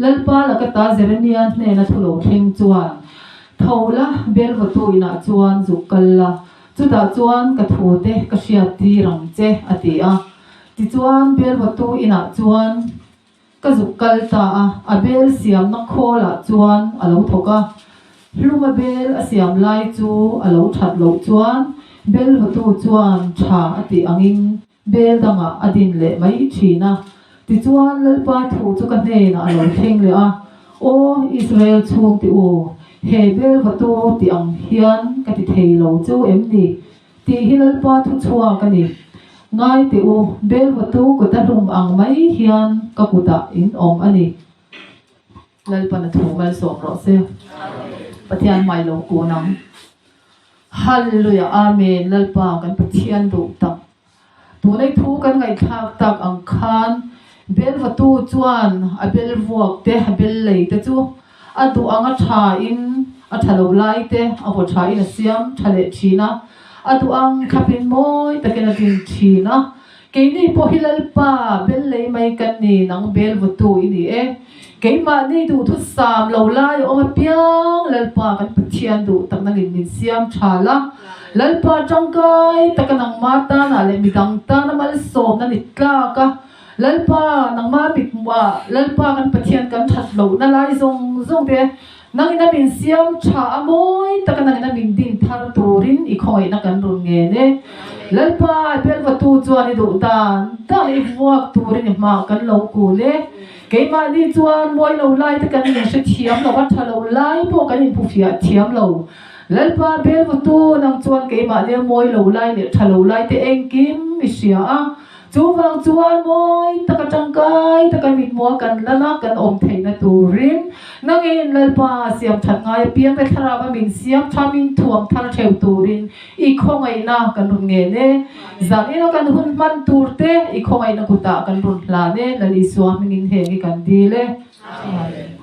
Lalpa laka ta Jeremia hnena thu lo thleng chuan, Tho la, bel vawtu inah chuan zuk kal la, chutah chuan ka thute ka hriat tir ang che, a ti a. Tichuan, bel vawtu inah chuan ka zuk kal ta a, a bel siamna khawlah chuan a lo thawk a. Hluma bel a siam lai chu a lo that loh chuan bel vawtu chuan tha a tih angin Bel dangah a din leh mai thin a. Tichuan Lalpa thu chu ka hnenah a lo thleng leh a, Aw Israel chhungte u, he bel vatu tih ang hian ka ti thei lo chu em ni? tih hi Lalpa thu chhuak a ni. Ngai teh u, bel vatu kuta hlum ang mai hian ka kutah in awm a ni. Lalpan a thu malsawm rawh se. Pathian hmai lo kun ang. Hallelujah Amen Lalpa kan Pathian duh tak tunei thu kan ngaihthlak tak ang khan bel vatu chuan a bel vuak te a bel lei te chu a duh ang a tha in a tha lo lai te a vaw tha in a siam tha leh thin a a duh ang thlap in mawi takin a din thin a Keini pawh hi Lalpa bel lei mai kan ni, nang bel vawtu i ni e. Keimahni duhthusam lo lai a awm apiang Lalpa kan Pathian duh tak nangin min siam tha la. Lalpa tangkai taka nangma tanah leh midang tana malsawmna ni tlak a, Lalpa nangma mithmuhah Lalpa kan Pathian kan that lohna lai zawng zawng te Nangin a min siam tha a mawi taka nangin a min din thar turin i khawngaihna kan rawn ngen e. Lalpa, i belvatu chuan i duh dan dan i vuak turin i hmah kan lo kul e. Keimahni chuan mawi lo lai te kan in hre thiam lo a, tha lo lai pawh kan inhmu fiah thiam lo. Lalpa, belvatu nang chuan keimahni a mawi lo lai leh tha lo lai te engkim i hria a. Chuvang chuan mawi taka tangkai taka mithmuha kan lan a, kan awm theihna turin nangin Lalpa siam that ngai apiang te thlarau a min siam tha min thuam thar theu turin i khawngaihna kan rawn ngen e. Zanina kan hun hman tur te i khawngaihna kutah kan rawn hlan e, Lal Isua hmingin heng hi kan dil e. Amen.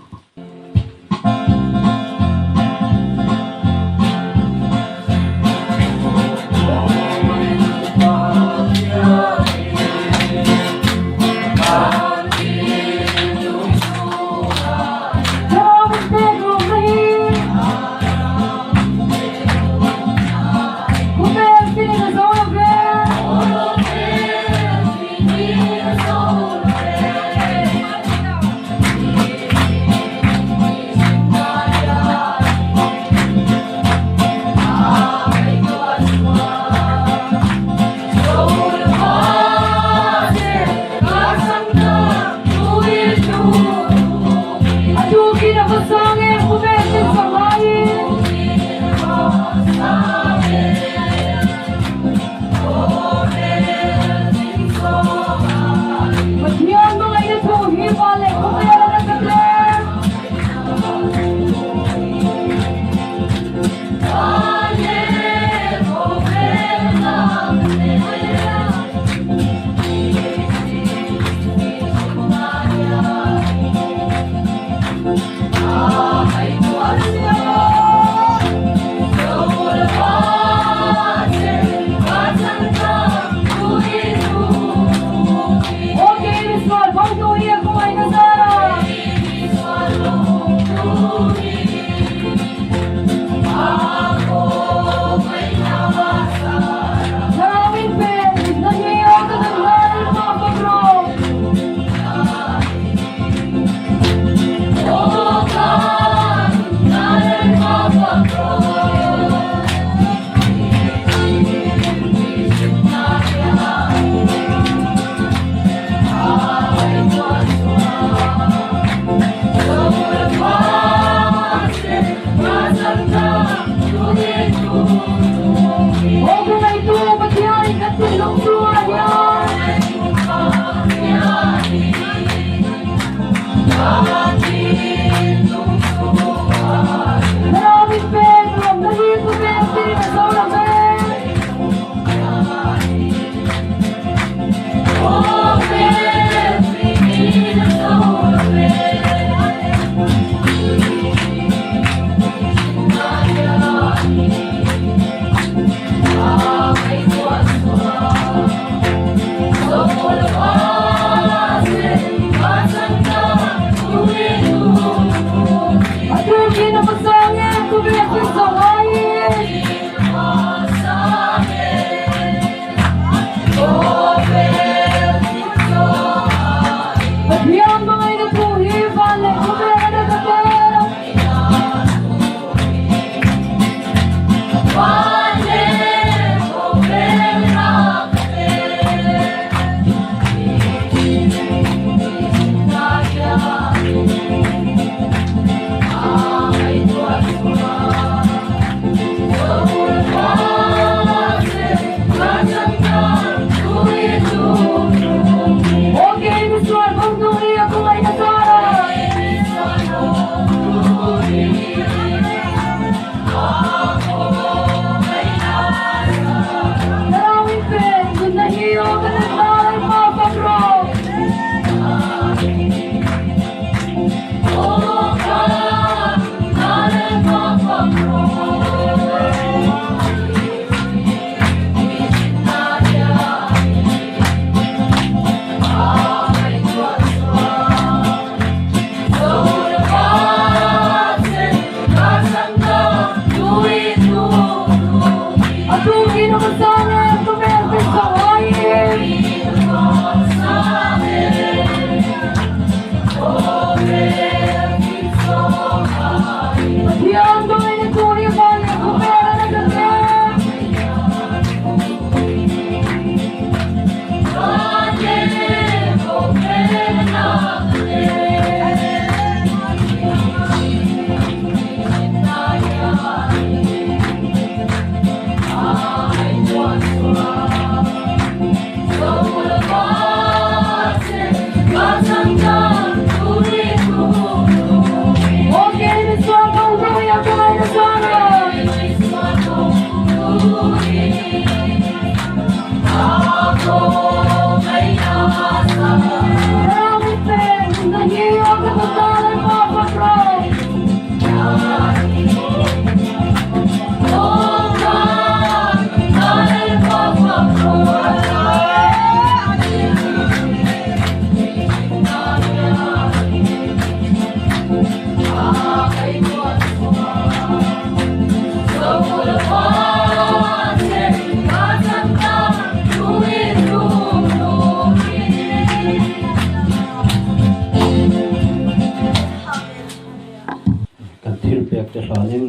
Kan thil pek te hlanin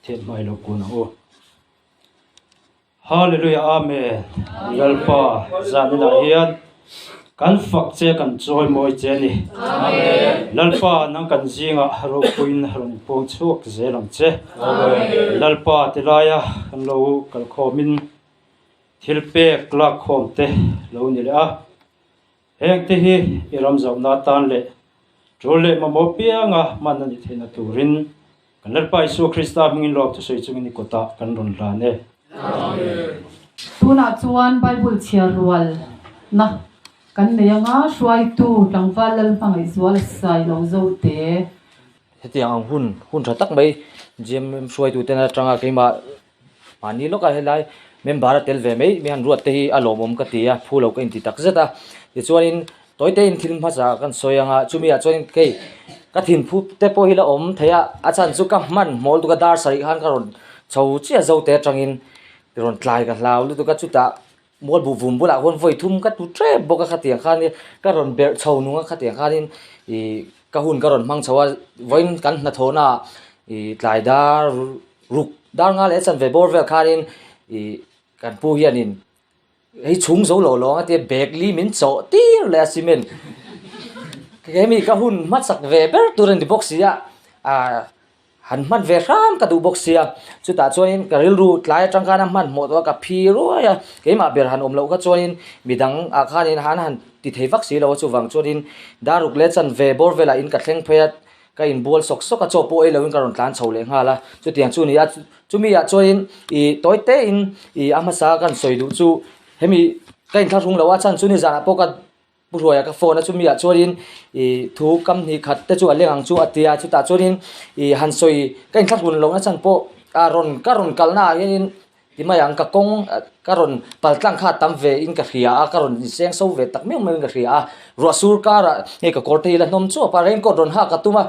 thil hmai lo kun ang u. Hallelujah Amen Lalpa zaninah hian kan fak che kan chawi mawi che a ni. Lalpa nang kan zingah ropuiin rawn inpuang chhuak zel ang che. Lalpa tilaia kan lo kalkhawmin thil pek lakkhawm te lo ni leh a. Heng te hi i ram zauhna atan leh tul leh mamawh pianga hman a nih theihna turin kan Lalpa Isua Krista hmingin lawm thusawi chungin i kawtah kan rawn hlan e. Amen. Tunah chuan Bible chhiar rualna kan nei anga hruaitu tlangval Lalhmangaihzuala Sailo Zote. Hetiang ang hun hun tha tak mai GMM hruaitute atanga keimah Mahni lawkah helai member a tel ve mai mai han ruat te hi a lawmawm ka ti a, phu lo ka inti tak zet a. Tichuanin tawi te in thil hmasa kan sawi ang a, chumi ah chuanin hei ka thinphu te pawh hi la awm thei a, a chhan chu ka hman hmawl tuk a dar sarih khan ka rawn chho chiah zo te atangin rawn tlai ka hlau lutuk a, chutah mual buh vum bulah khuan vawi thum ka tu tep bawk a khatiang khanin ka rawn berh chho nung a khatiang khanin ih ka hun ka rawn hmang chho a, vawiin kan hnathawhna ah ih tlai dar. Ruk dar nga leh chanve bawr vel khanin ih kan pu hianin hei chhung zo lo lawng a tia bag li min chawh tir leh a cement hemi ka hun hmasak ve ber tur a ni bawk si a ah han hman ve hram ka duh bawk sia chutah chuanin ka rilru tlai atang khan a hmanhmawh tawh a ka phi ruai a keimah ber han awm loh kha chuanin midang ah khanin han han ti thei vak si lo a chuvang chuanin dar ruk leh chanve bawr velah in ka thleng phei a. Ka inbual sawk sawk a, chaw pawh ei loin ka rawn tlan chho leh nghal a, chutiang chu a ni a, chumi ah chuanin ih tawi tein ih a hmasa kan sawi duh chu hemi ka inthlahrung lo a chhan chu nizanah pawh ka pu hruaia ka phone a chumi ah chuanin ih thu kam hnih khat te chu a leng ang chu a ti a, chutah chuanin ih han sawi ka inthlahrun lohna chhan pawh a rawn ka rawn kalna ah hianin Ti mai ang, ka kawng ka rawn pal tlang kha tam ve in ka hria a, ka rawn inseng so ve tak meuh meuh in ka hria a, ruah sur karah hei ka kawr te hi la hnawm chuap a, raincoat rawn hak ka tum a,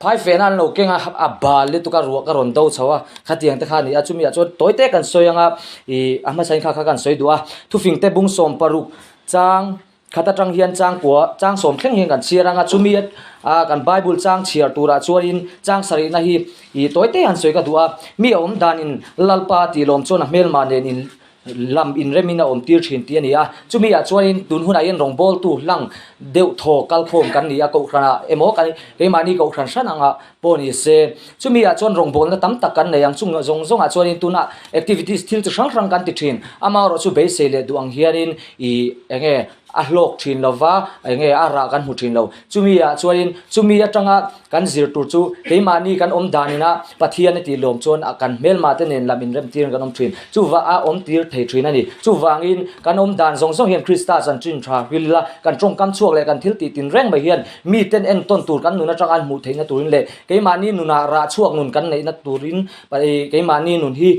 phai fehna an lo keng a, a bal lutuk a, ruah ka rawn do chho a, khatiang te kha a ni a, chumi ah chuan tawi te kan sawi ang a, ih a hmasa in kha kha kan sawi duh a, thufing te bung 60 chang. Khat atang hian changkua chang sawm thleng hian kan chhiar ang a, chumi a kan Bible chang chhiar turah chuanin chang sarihna hi ih tawi te han sawi ka duh a, mi a awm danin Lalpa tih lawm chuan a hmelmah nen in lam inremin a awm tir thin tih a ni a, chumi ah chuanin tun hunah hian rawngbawltu hlang deuh thaw kalkhawm kan ni a, kohhranah emaw kan keimahni kohhran hran anga pawh ni se, chumi ah chuan rawngbawlna tam tak kan nei ang, chung zawng zawngah chuanin tuna activities thil chi hrang hrang kan ti thin, amaherawh chu beisei leh duh ang hianin ih enge a hlawk thin lo va, enge a rah kan hmu thin lo, chumi ah chuanin chumi atanga kan zir tur chu keimahni kan awm dan ina Pathian a tih lawm chuan kan hmelmah te nen lam inrem tirin kan awm thin, chuva a awm tir thei thin a ni, chuvangin kan awm dan zawng zawng hian Krista chanchin tha hril a, kan tawngkam chhuak leh kan thil tih tin reng mai hian miten entawn tur kan nun atanga an hmuh theihna turin leh keimahni nunah rah chhuak nun kan neihna turin keimahni nun hi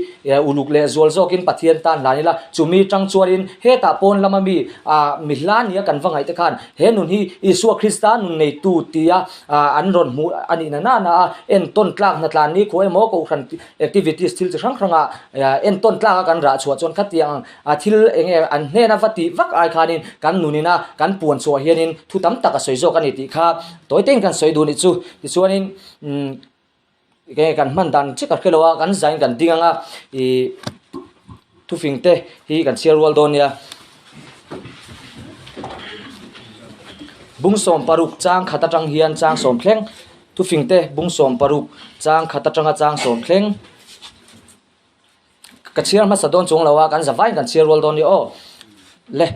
uluk leh zual zawkin Pathian tan hlan ila, chumi tang chuanin hetah pawn lama mi mi hla nia kan va ngaih te khan he nun hi Isua Krista nun neitu tia an rawn hmuh a nih na nana a entawn tlak hnatlan ni khaw emaw kohhran activities thil chi hrang hranga entawn tlaka kan rah chhuah chuan khatiang A thil eng nge an hnena va tih vak ai khanin kan nunina kan puan chhuah hianin thu tam tak a sawi zawk a ni tih kha tawi tein kan sawi duh nih chu. Tichuanin umm eng nge kan hman dan chiah ka hre lo a, kan zain kan ding ang a, ih thufing te hi kan chhiar rual dawn nia. Bung 60 chang khat atang hian chang sawm thleng thufing te bung 60 chang khat atanga chang sawm thleng. Ka chhiar hmasa dawn chung lo a, kan zavaiin kan chhiar rual dawn nia aw. Le,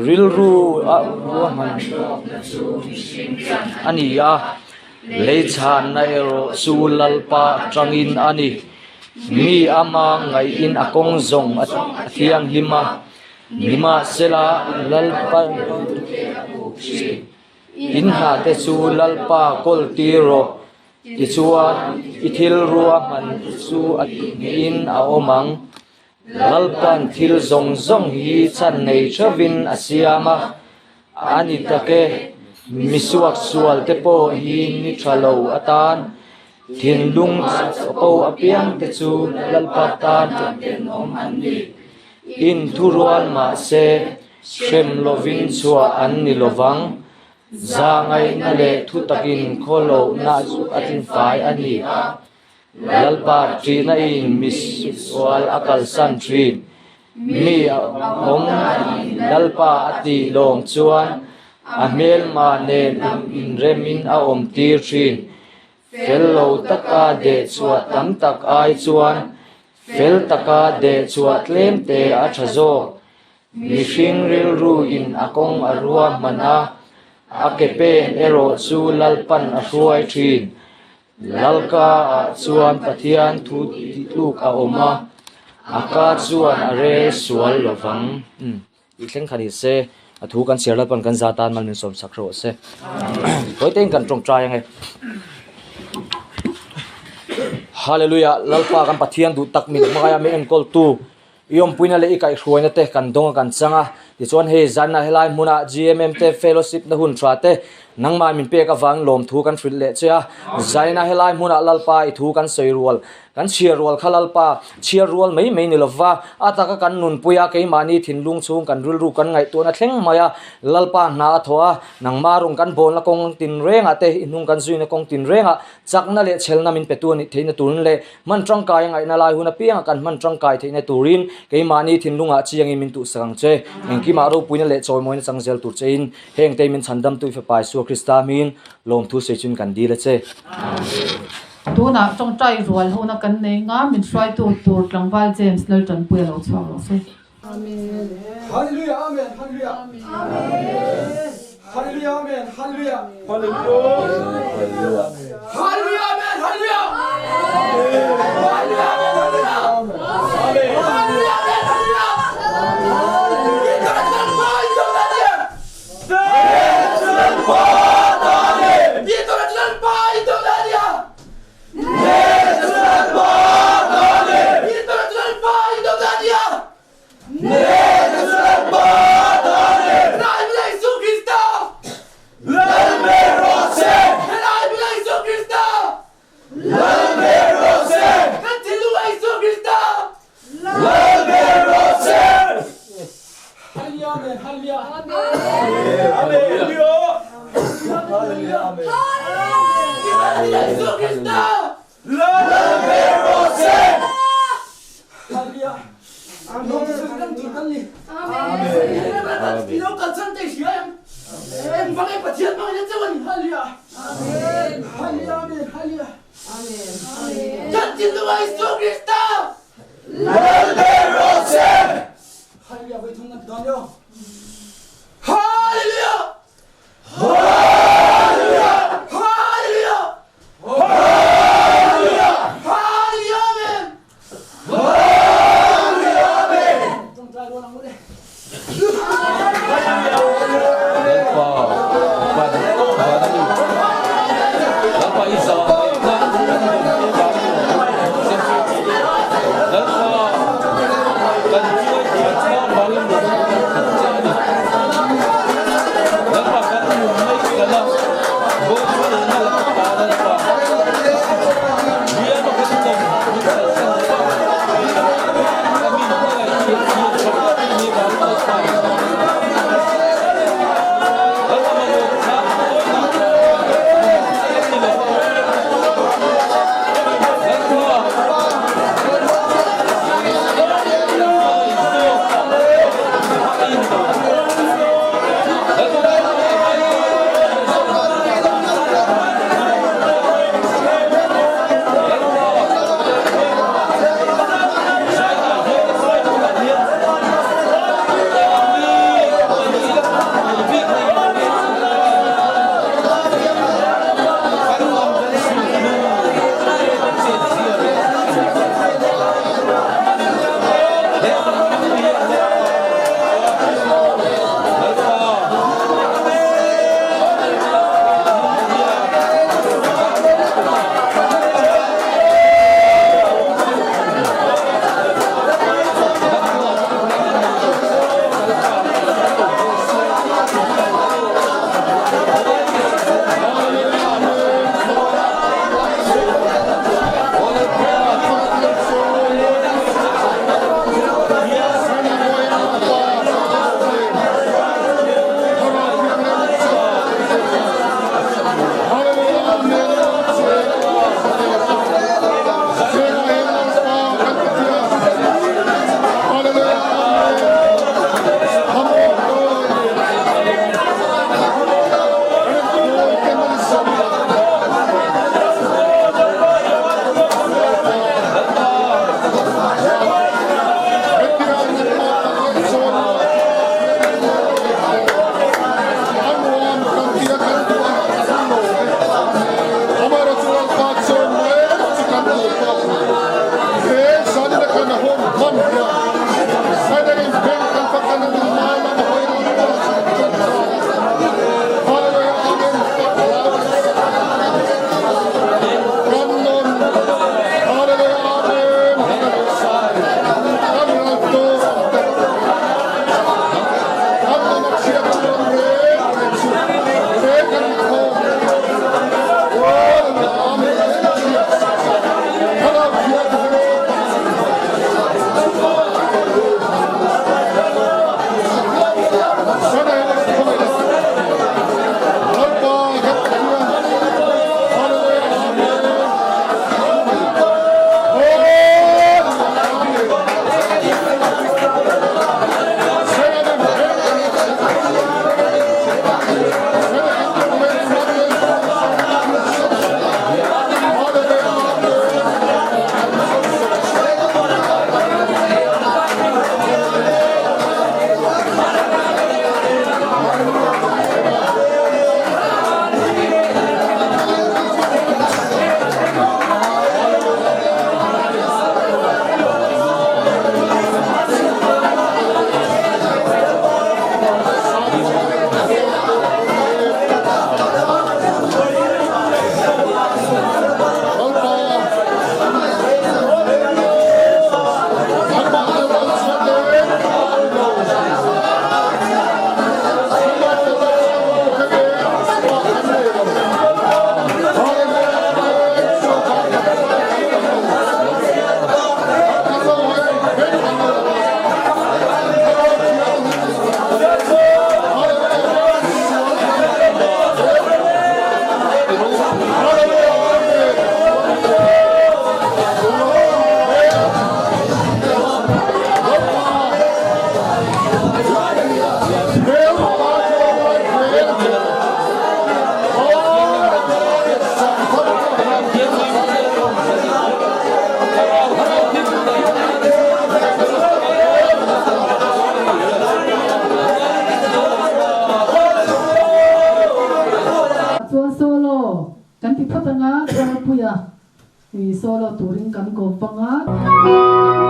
rilru a ruahman a ni a, lei chhanna erawh chu Lalpa atangin a ni. Mi ama ngaihin a kawng zawng a thianghlim a, nimahsela Lalpa In hnate chu Lalpa kawl tir rawh, tichuan i thil ruahman chu a tihngeihin a awm ang. Lalpan thil zawng zawng hi chhan nei theuhin a siam a, a ni tak e, misuak sual te pawh hi ni tha lo atan thinlung chapo apiang te chu Lalpa tan tenawm an ni. Inthurual mah se hrem lovin chhuah an ni lovang. Zahngaihna leh thutakin khawlohna chu a tlinfai a ni a. Lalpa ṭihna in mi sual a kalsan ṭhin. Mi a awm Lalpa a tih lawng chuan a hmelma nen inremin a awm tir ṭhin. Fel lo taka dehchhuah tam tak ai chuan fel taka dehchhuah tlemte a ṭha zawk. Mihring rilru in a kawng a ruahman a, a ke pen erawh chu Lalpan a hruai ṭhin. Lalka ah chuan Pathian thu tihtluk a awm a, a ka chuan a rel sual lo vang. I thleng kha ni se, a thu kan chhiar Lalpan kan za tan mal min sawm sak rawh se. Tawi tein kan tawngtai ange. Hallelujah, Lalpa kan Pathian duh tak min hmangaih a, min enkawltu. I awmpuina leh i kaihhruaina te kan dawng a kan chang a, tichuan hei zanah helai hmunah GMM te fellowship na hun tha te nangmah min pek avangin lawmthu kan hrilh leh che a, zaina helai hmunah Lalpa i thu kan sawi rual, kan chhiar rual kha Lalpa chhiar rual mai mai ni lova, a taka kan nunpui a, keimahni thinlung chhung kan rilru kan ngaihtuahna thleng mai a, Lalpa hna a thawh a, nangmah rung kan bawnna kawng tinrengah te i hnung kan zuina kawng tinrengah chakna leh chhelna min petu a nih theihna turin leh Hman tangkai a ngaihna lai hun apianga kan hman tangkai theihna turin keimahni thinlungah chiangin min tuhsak ang che. Engkimah ropuina leh chawimawina chang zel tur chein heng te min chhandamtu i Fapa Isua Krista hmingin lawmthu sawi chuin kan dil a che. Tunah tawngtai rual hona kan nei nga min hruaitu tur tlangval James Laltanpuia lo chhuak rawh se. Amen. Hallelujah amen hallelujah amen hallelujah amen hallelujah hallelujah hallelujah amen hallelujah hallelujah amen hallelujah hallelujah amen hallelujah Mi solo turin kan ko vang a.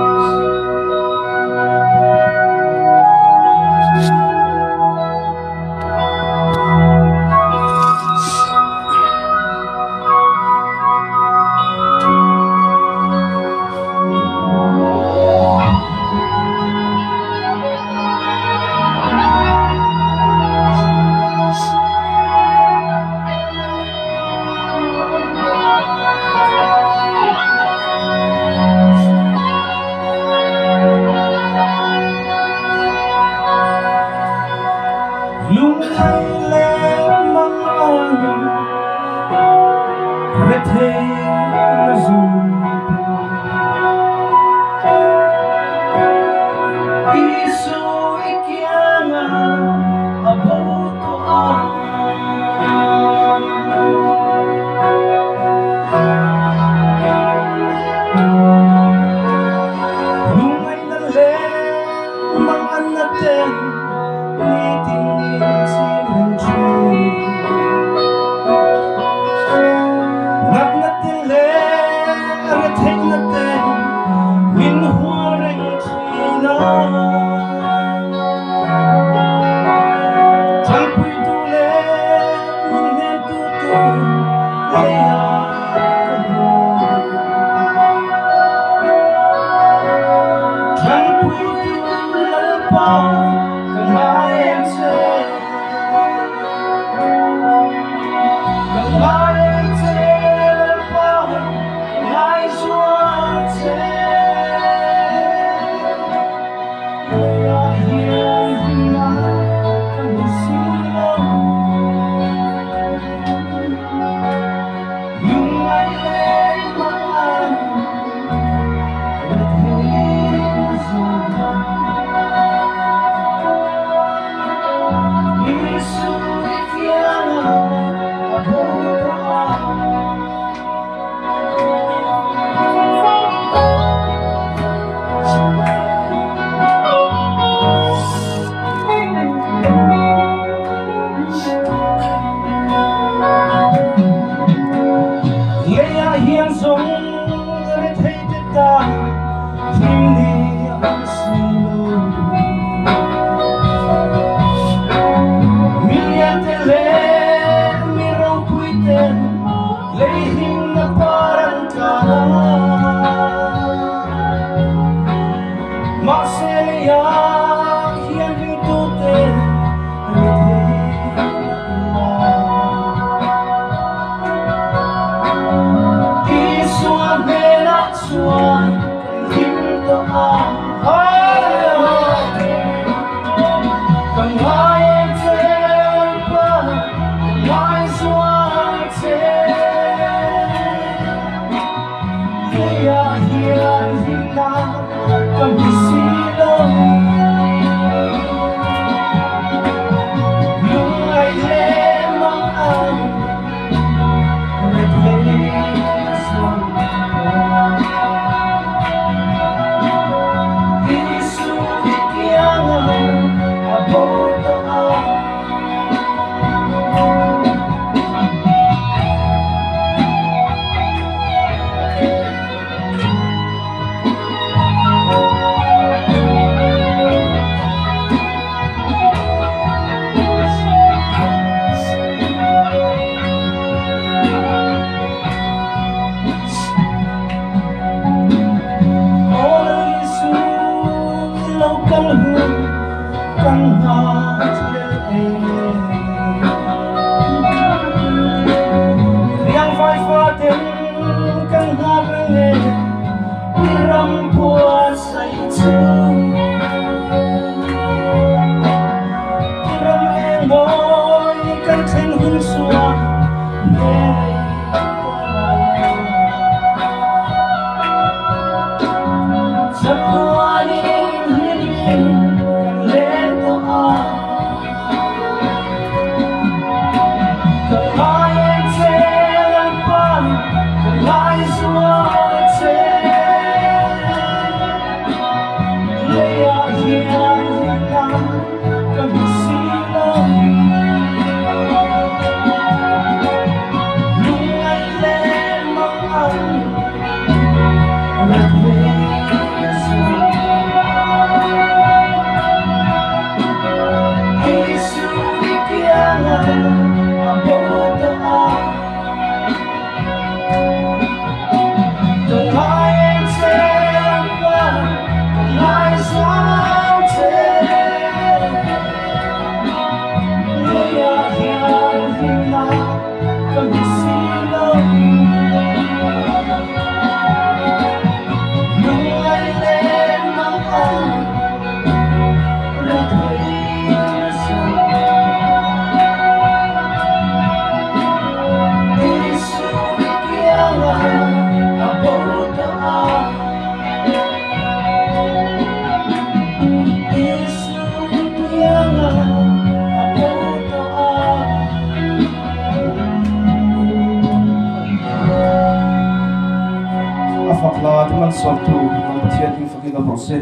Malsawmtu kan Pathian hming fakin awm rawh se.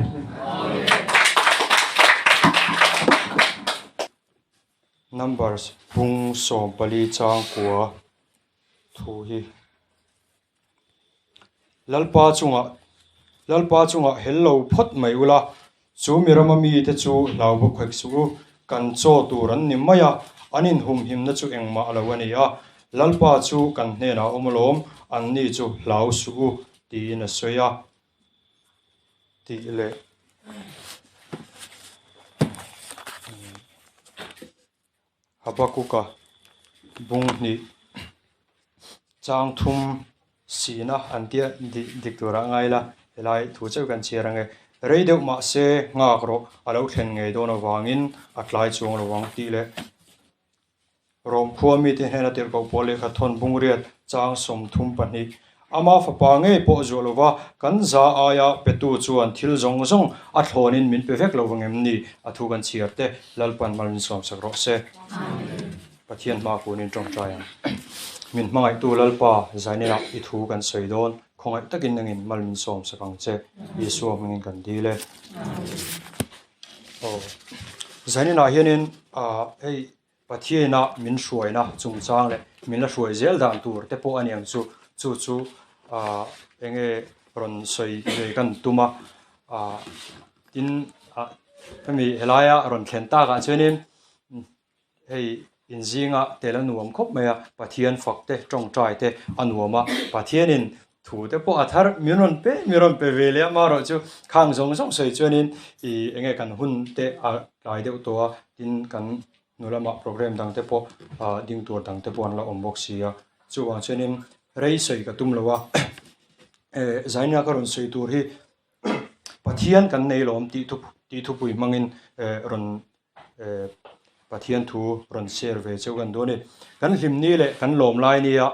Numbers bung 14 chang kua thu hi Lalpa chungah Lalpa chungah hel lo phawt mai ula, chu mi rama mite chu hlau bawk hek suh u, kan chaw tur an ni mai a, an inhumhimna chu engmah lo a ni a, Lalpa chu kan hnenah a awm alawm, anni chu hlau suh u, tiin a sawi a, tih leh. Habakuka bung hnih chang thum sihna an tia dik turah ngai ila helai thu chauh kan chhiar ang e. Rei deuh mahse nghak rawh a lo thlen ngei dawn avangin a tlai chuang lo ang tih leh Rom khua mite hnena tirhkoh pawl lehkha thawn bungriat chang 32 Ama fapa ngei pawh zuah lova kan za aia petu chuan thil zawng zawng a thlawnin min pe vek lo vang em ni? A thu kan chhiar te Lalpan mal min sawmsak rawh se. Pathian hma kunin tawngtai ang. Min hmangaihtu Lalpa Zainenah i thu kan sawi dawn. Khawngaih takin nangin mal min sawmsak ang che. Isua hmingin kan dil e. Aw. Zainenah hianin hei Pathiana min hruaina chungchang leh min la hruai zel dan tur te pawh a ni ang chu. Chu chu ah eng nge rawn sawi ve kan tum a, ah tin ah hemi helaia rawn thlen takah chuanin hei inzinga tel a nuam khawp mai a, Pathian fak te tawngtai te a nuam a, Pathianin thu te pawh a thar min rawn pe min rawn pe ve leh a amaherawh chu khang zawng zawng sawi chuanin ih eng nge kan hun te a tlai deuh tawh a tin kan hnu lamah program dang te pawh ah ding tur dang te pawh an la awm bawk si a chuvang chuanin rei sawi ka tum lo a eh zaina ka rawn sawi tur hi Pathian kan nei lawm tih thu tih thupui hmangin eh rawn eh Pathian thu rawn share ve cheu kan duh a ni. Kan hlim ni leh kan lawm lai nia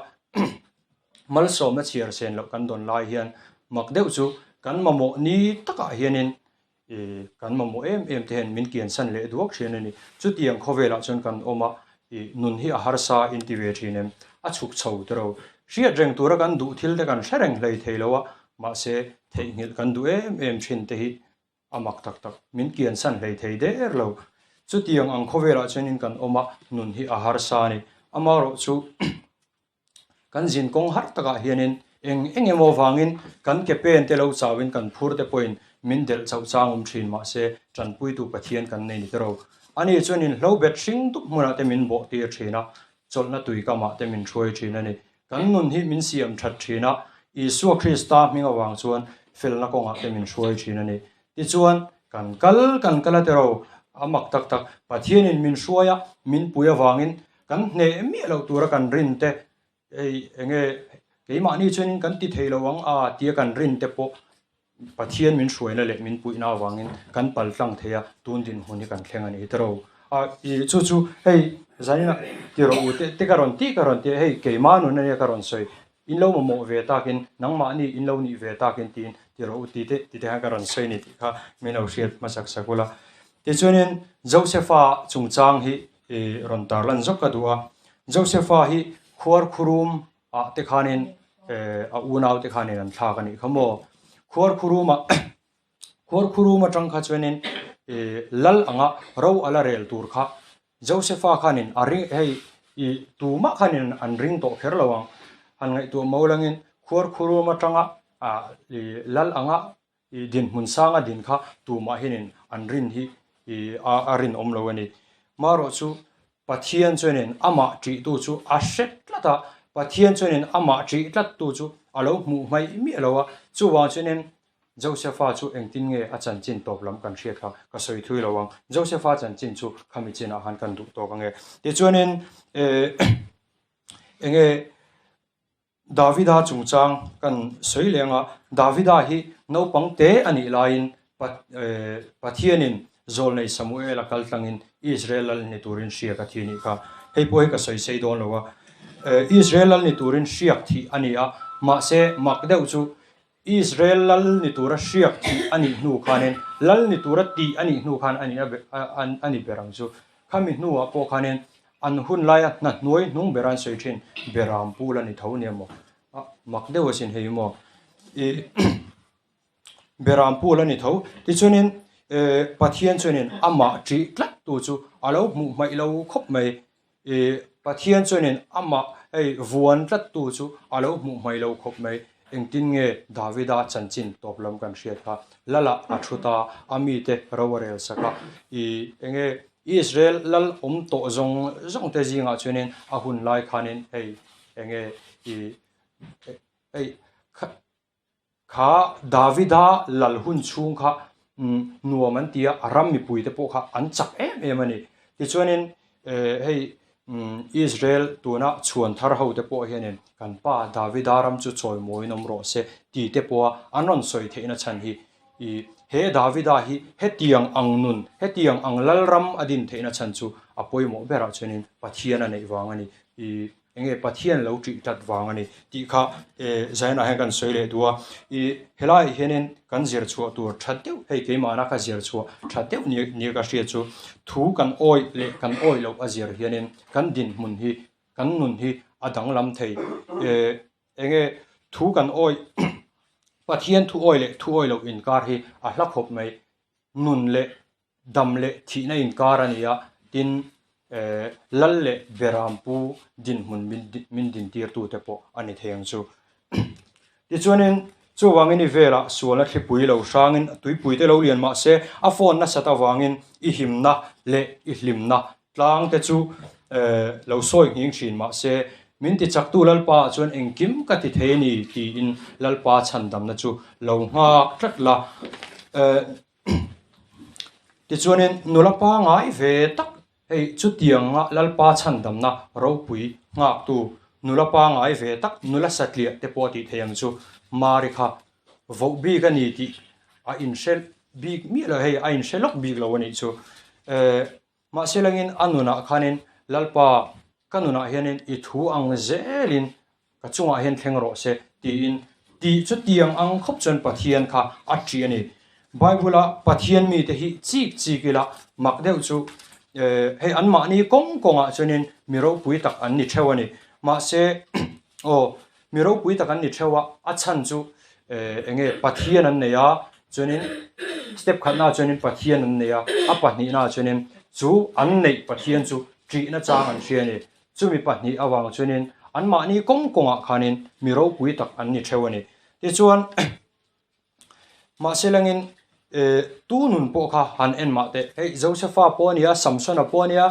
malsawmna chhiar sen loh kan dawn lai hian mak deuh chu kan mamawh ni takah hianin ih kan mamawh em em te hian min kiansan leh duak thin a ni. Chutiang khawvelah chuan kan awm a, ih nun hi a harsa inti ve thin em? A chhuk chho tiro. Hriat reng tura kan duh thil te kan hre reng hlei thei lo a, mahse theihnghilh kan duh em em thin te hi A mak tak tak, min kiansan hlei thei der lo. Chutiang ang khawvelah chuanin kan awm a, nun hi a harsa a ni. Amaherawh chu kan zin kawng har takah hianin eng eng emaw vangin kan ke pen te lo chauhin kan phur te pawhin min delh chauh chang awm thin mahse tanpuitu Pathian kan nei ni tawh lo. Ani chuanin hlobet hring dup hmunah te min bawh tir thin a, chawlhna tui kamah te min hruai thin a ni. Kan nun hi min siam that thin a, Isua Krista hming avang chuan felna kawngah te min hruai thin a ni. Tichuan, kan kal kan kal a tiro, a mak tak tak, Pathianin min hruai a, min pui avangin kan hneh miah loh tura kan rin te, hei enge keimahni chuanin kan ti thei lo ang a tia kan rin te pawh Pathian min hruaina leh min puihna avangin kan pal tlang thei a, tun dinhmun hi kan thleng a ni tiro. A i chu chu hei zaninah ti rawh u te te ka rawn tih ka rawn ti a, hei keimah nun ania ka rawn sawi, in lo mamawh ve takin nangmahni in lo nih ve takin tiin ti rawh u ti te ti te khan ka rawn sawi a ni tih kha min lo hriat hmasak sak ula. Tichuanin Josepha chungchang hi i rawn tarlan zawk ka duh a, Josepha hi khuarkhurum ah te khanin a unau te khanin an thlak a nih kha maw. Khuarkhurum ah Khuarkhurum atang kha chuanin lal anga ro a la rel tur kha Josepha khanin a ring hei ih tumah khanin an ring tawh kher lo ang. Han ngaihtuah mo langin Khuarkhurum atanga ah ih lal anga ih dinhmun sanga din kha tumah hianin an rin hi ih a rinawm lo a ni. Marawh chu Pathian chuanin amah ṭihtu chu a hre tlat a, Pathian chuanin amah ṭih tlattu chu a lo hmuh hmaih miah lo a, chuvang chuanin Josepha chu engtin nge a chanchin tawp lam kan hriat kha ka sawi thui lo ang, Josepha chanchin chu khami chinah khan kan duh tawk ange. Tichuanin eh enge Davida chungchang kan sawi leng a, Davida hi naupang te a nih laiin Pathianin Zawlnei Samuela kal tlangin Israel lal ni turin hriak a thi nih kha. Hei pawh hi ka sawi sei dawn lo a. Israel lal ni turin hriak thih a ni a, mahse mak deuh chu Israel lal ni tura hriak thih a nih hnu khanin lal ni tura tih a nih hnu khan a nih a ni ber ang chu. Khami hnuah pawh khanin an hun laia hna hnuai hnung ber an sawi thin Beram pul a ni tho nia maw? A mak deuh asin hei maw? Ih. Beram Paul a ni tho. Tichuanin Pathian chuanin amah ṭih tlattu chu a lo hmuh hmaih lo khawp mai. Pathian chuanin amah hei vuan tlattu chu a lo hmuh hmaih lo khawp mai. Engtin nge Davida chanchin tawp lam kan hriat kha? Lalah a thu ta, a mite ro a rel sak a. Enge Israel lal awm tawh zawng zawng te zingah chuanin a hun lai khanin hei enge hei Kha Davida lal hun chhung kha nuam an ti a, a ram mipuite pawh kha an chak em em a ni. Tichuanin hei Israel tuna chhuan thar hote pawh hianin kan pa Davida ram chu chawimawiin awm rawh se ti te pawha an rawn sawi theihna chhan hi he Davida hi hetiang ang nun, hetiang ang lal ram a din theihna chhan chu a pawimawh berah chuanin Pathian a neih vang a ni. Enge Pathian lo ṭih ṭat vang a ni tih kha Zion-ah hian kan sawi leh duh a. I helaiah hianin kan zir chhuah tur ṭha deuh, hei keimahna ka zir chhuah ṭha deuh ni nia ka hriat chu thu kan awih leh kan awih loh a zir hianin kan dinhmun hi, kan nun hi a danglam thei. Enge thu kan awih, Pathian thu awih leh thu awih loh inkar hi a hla khawp mai. Nun leh Dam leh thihna inkar a ni a, tin, Lal leh Berampu dinhmun min dintirtute pawh a ni thei ang chu. Tichuanin, chuvangin i velah sualna thlipui lo hrangin tuipuite lo lian mah se, a phone nasat avangin i himna leh i hlimna tlangte chu lo sawi nghing thin mah se, min tichaktu Lalpa ah chuan engkim ka ti thei a ni tiin Lalpa chhandamna chu lo nghak tlat la. Tichuanin nula pangai ve tak hei chutianga Lalpa chhandamna ropui nghaktu nula pangai ve tak nula satliah te pawh a tih theih ang chu Mari kha voh bik a ni tih a inhre bik miah lo hei a inhre lawk bik lo a nih chu. Mahse langin a nunah khanin Lalpa ka nunah hianin i thu ang zelin ka chungah hian thleng rawh se tiin tih chu tiang ang khawp chuan Pathian kha a ṭih a ni. Bible-a Pathian mite hi chik chik ila mak deuh chu hei anmahni kawng kawngah chuanin mi ropui tak an ni theuh a ni. Mahse aw mi ropui tak an ni theuh a, a chhan chu eng nge Pathian an nei a, chuanin step khatnaah chuanin Pathian an nei a, a pahnihnaah chuanin chu an neih Pathian chu ṭihna chang an hria a ni. Chumi pahnih avang chuanin anmahni kawng kawngah khanin mi ropui tak an ni theuh a ni. Tichuan, mahse langin tu nun pawh kha han en mah teh. Hei Josefa pawh a ni a, Samsona pawh a ni a,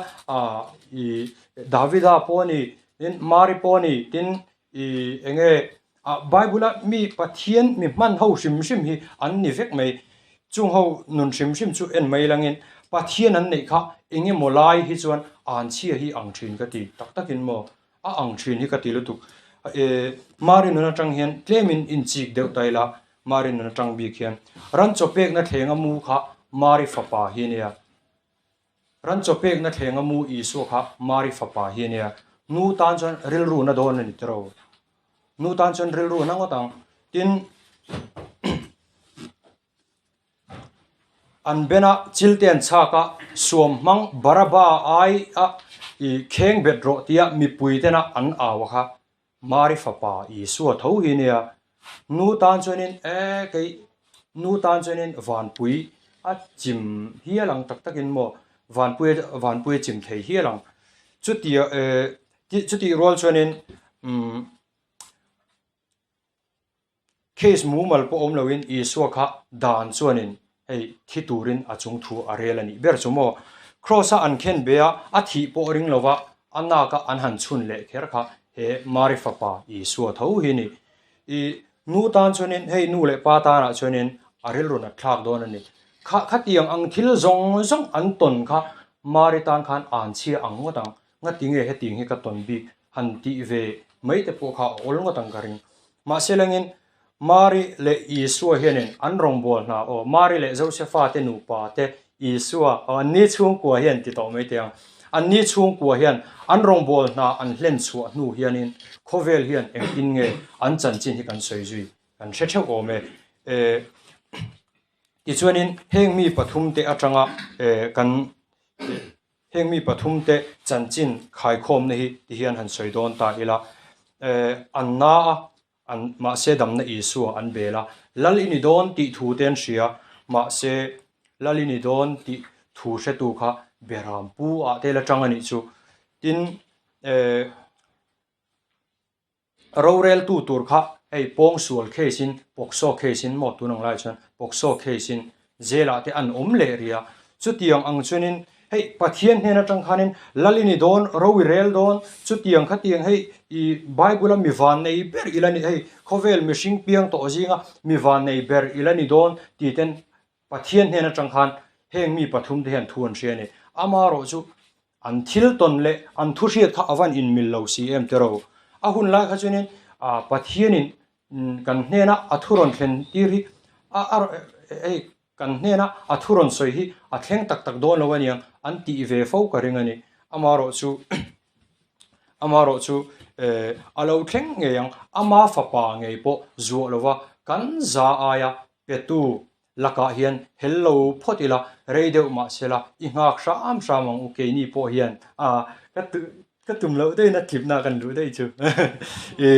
ih Davida pawh a ni, tin Mari pawh a ni, tin ih eng nge Bible-a mi Pathian mi hman ho hrim hrim hi an ni vek mai. Chung ho nun hrim hrim chu en mai langin Pathian an neih kha eng emaw lai hi chuan an chhia hi ang thin ka ti tak takin maw a ang thin hi ka ti lutuk. Mari nun atang hian tlemin inchik deuh ta ila Mari nun atang bik hian ran chaw pekna thlenga mu kha Mari fapa hi a nia. Ran chaw pekna thlenga mu Isua kha Mari fapa hi a nia. Nu tan chuan rilru na dawn a ni tiro. Nu tan chuan rilru na ngawt ang. Tin, an bena chilte an chhak a, suam hmang Baraba ai a i kheng bet rawh tia mipui tena an au a kha Mari fapa Isua tho hi nia, nu tan chuanin e kei nu tan chuanin vanpui a chim hial ang tak takin maw vanpui vanpui a chim thei hial ang chutia e chutih rual chuanin umm Case mumal pawh awm loin Isua kha dan chuanin hei thi turin a chung thu a rel a nih ber chu maw? Kraws-a an khen be a, a thih pawh ring lova a naka an han chhun leh kher kha he Mari fapa Isua tho hi ni. I nu tan chuanin hei nu leh pa tanah chuanin a rilru nat thlak dawn a ni. Kha khatiang ang thil zawng zawng an tawn kha Mari tan khan an chhia ang ngawt ang. Ngatinge hetiang hi ka tawn bik han tih ve mai te pawh kha a awl ngawt ang ka ring. Mahse langin Mari leh Isua hianin an rawngbâwl hna aw, Mari leh Josefa te nupa te Isua aw, anni chhungkua hian ti tawh mai teh ang, anni chhungkua hian an rawngbâwl hna an hlen chhuah hnu hianin khawvel hian engtin nge an chanchin hi kan sawi zui kan hre theuh awm e. Tichuanin heng mi pathumte atanga kan Heng mi pathumte chanchin khaikhawmna hi ti hian han sawi dawn ta ila, an na a, an mahse damna Isua an bel a. Lal i ni dawn tih thu te an hria, mahse Lal i ni dawn tih thu hretu kha Beram pu ah te la tang a nih chu. Tin, eh, Roreltu tur kha hei pawngsual case in POCSO case in maw tun ang lai chuan POCSO case in jail ah te an awm leh rih a, chutiang ang chuanin hei Pathian hnen atang khanin lal i ni dawn, ro i rel dawn, chutiang khatiang hei i Bible a mi vannei ber ila ni hei khawvel mihring piang tawh zinga mi vannei ber ila ni dawn ti ten Pathian hnen atang khan heng mi pathum te hian thu an hria a ni. Amaherawhchu an thil tawn leh an thu hriat kha a van inmil lo si em tiraw? A hun lai kha chuanin Pathianin kan hnena a thu rawn thlen tir hi a hei kan hnena a thu rawn sawi hi a thleng tak tak dawn lo aniang an tih ve fo ka ring a ni. Amaherawhchu Amaherawhchu a lo thleng ngei ang, ama fapa ngei pawh zuah lova kan za aia petu lakah hian hel lo phawt ila, rei deuh mah sela i nghak hram hram ang u keini pawh hian a ka ka tum loh deuhin a tlipna kan duh daih chu i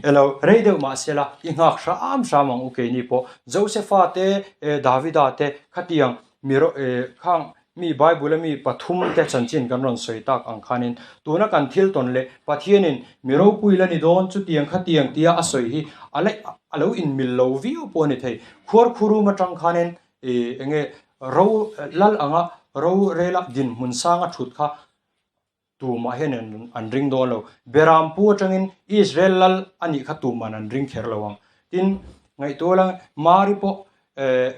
elo rei deuh mah sela i nghak hram hram ang u keini pawh Josepha te Davida te khatiang mi khang Mi Bible-a mi pathum te chanchin kan rawn sawi tak ang khanin tuna kan thil tawn leh Pathianin mi ropui la ni dawn chutiang khatiang tia a sawi hi a la a lo inmil lo viau pawh a ni thei. Khuarkhurum atang khanin ih enge ro lal anga ro rela dinhmun sanga thut kha tumah hian an ring dawn lo. Beram pu atangin Israel lal a nih kha tuman an ring kher lo ang. Tin, ngaihtuah la Mari pawh eh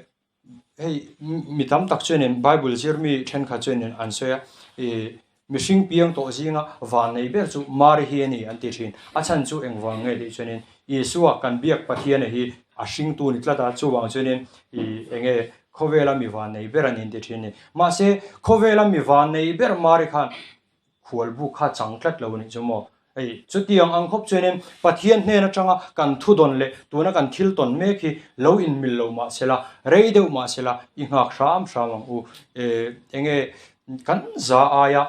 hei mi tam tak chuanin Bible zir mi thenkhat chuanin an sawi a, ih mihring piang tawh zinga van nei ber chu Mari hi a ni an ti thin. A chhan chu engvang nge tih chuanin Isua kan biak Pathiana hi a hringtu ni tlat a, chuvang chuanin ih enge Khawvela mi van nei ber a ni an ti thin a ni. Mahse, khawvela mi van nei ber Mari khan khualbuk kha chang tlat lo a nih chu maw? Hei, chutiang ang khawp chuanin Pathian hnen atanga kan thudawn leh tuna kan thil tawn mek hi lo inmil lo mah sela, rei deuh mah sela i nghak hram hram ang u. Enge kan za aia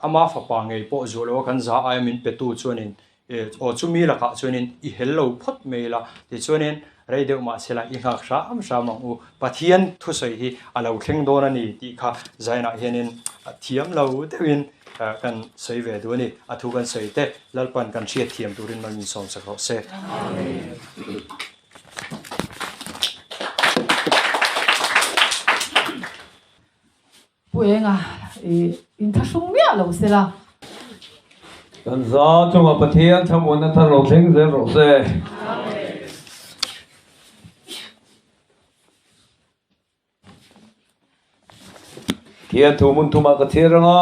ama fapa ngei pawh zuah loa kan za aia min petu chuanin Aw chumi lakah chuanin i hel lo phawt mai ila, tichuanin rei deuh mah sela i nghak hram hram ang u, Pathian thusawi hi a lo thleng dawn a ni tih kha Zainah hianin thiam lo deuhin kan sawi ve duh a ni, a thu kan sawi te Lalpan kan hriat thiam turin mal min sawm sak rawh se. Pu Enga, i inthlahrung miah lo se la. Kan za chunga Pathian thlamuanna thar lo thleng zel rawh se. Pathian thu hmun thumah ka chhiar anga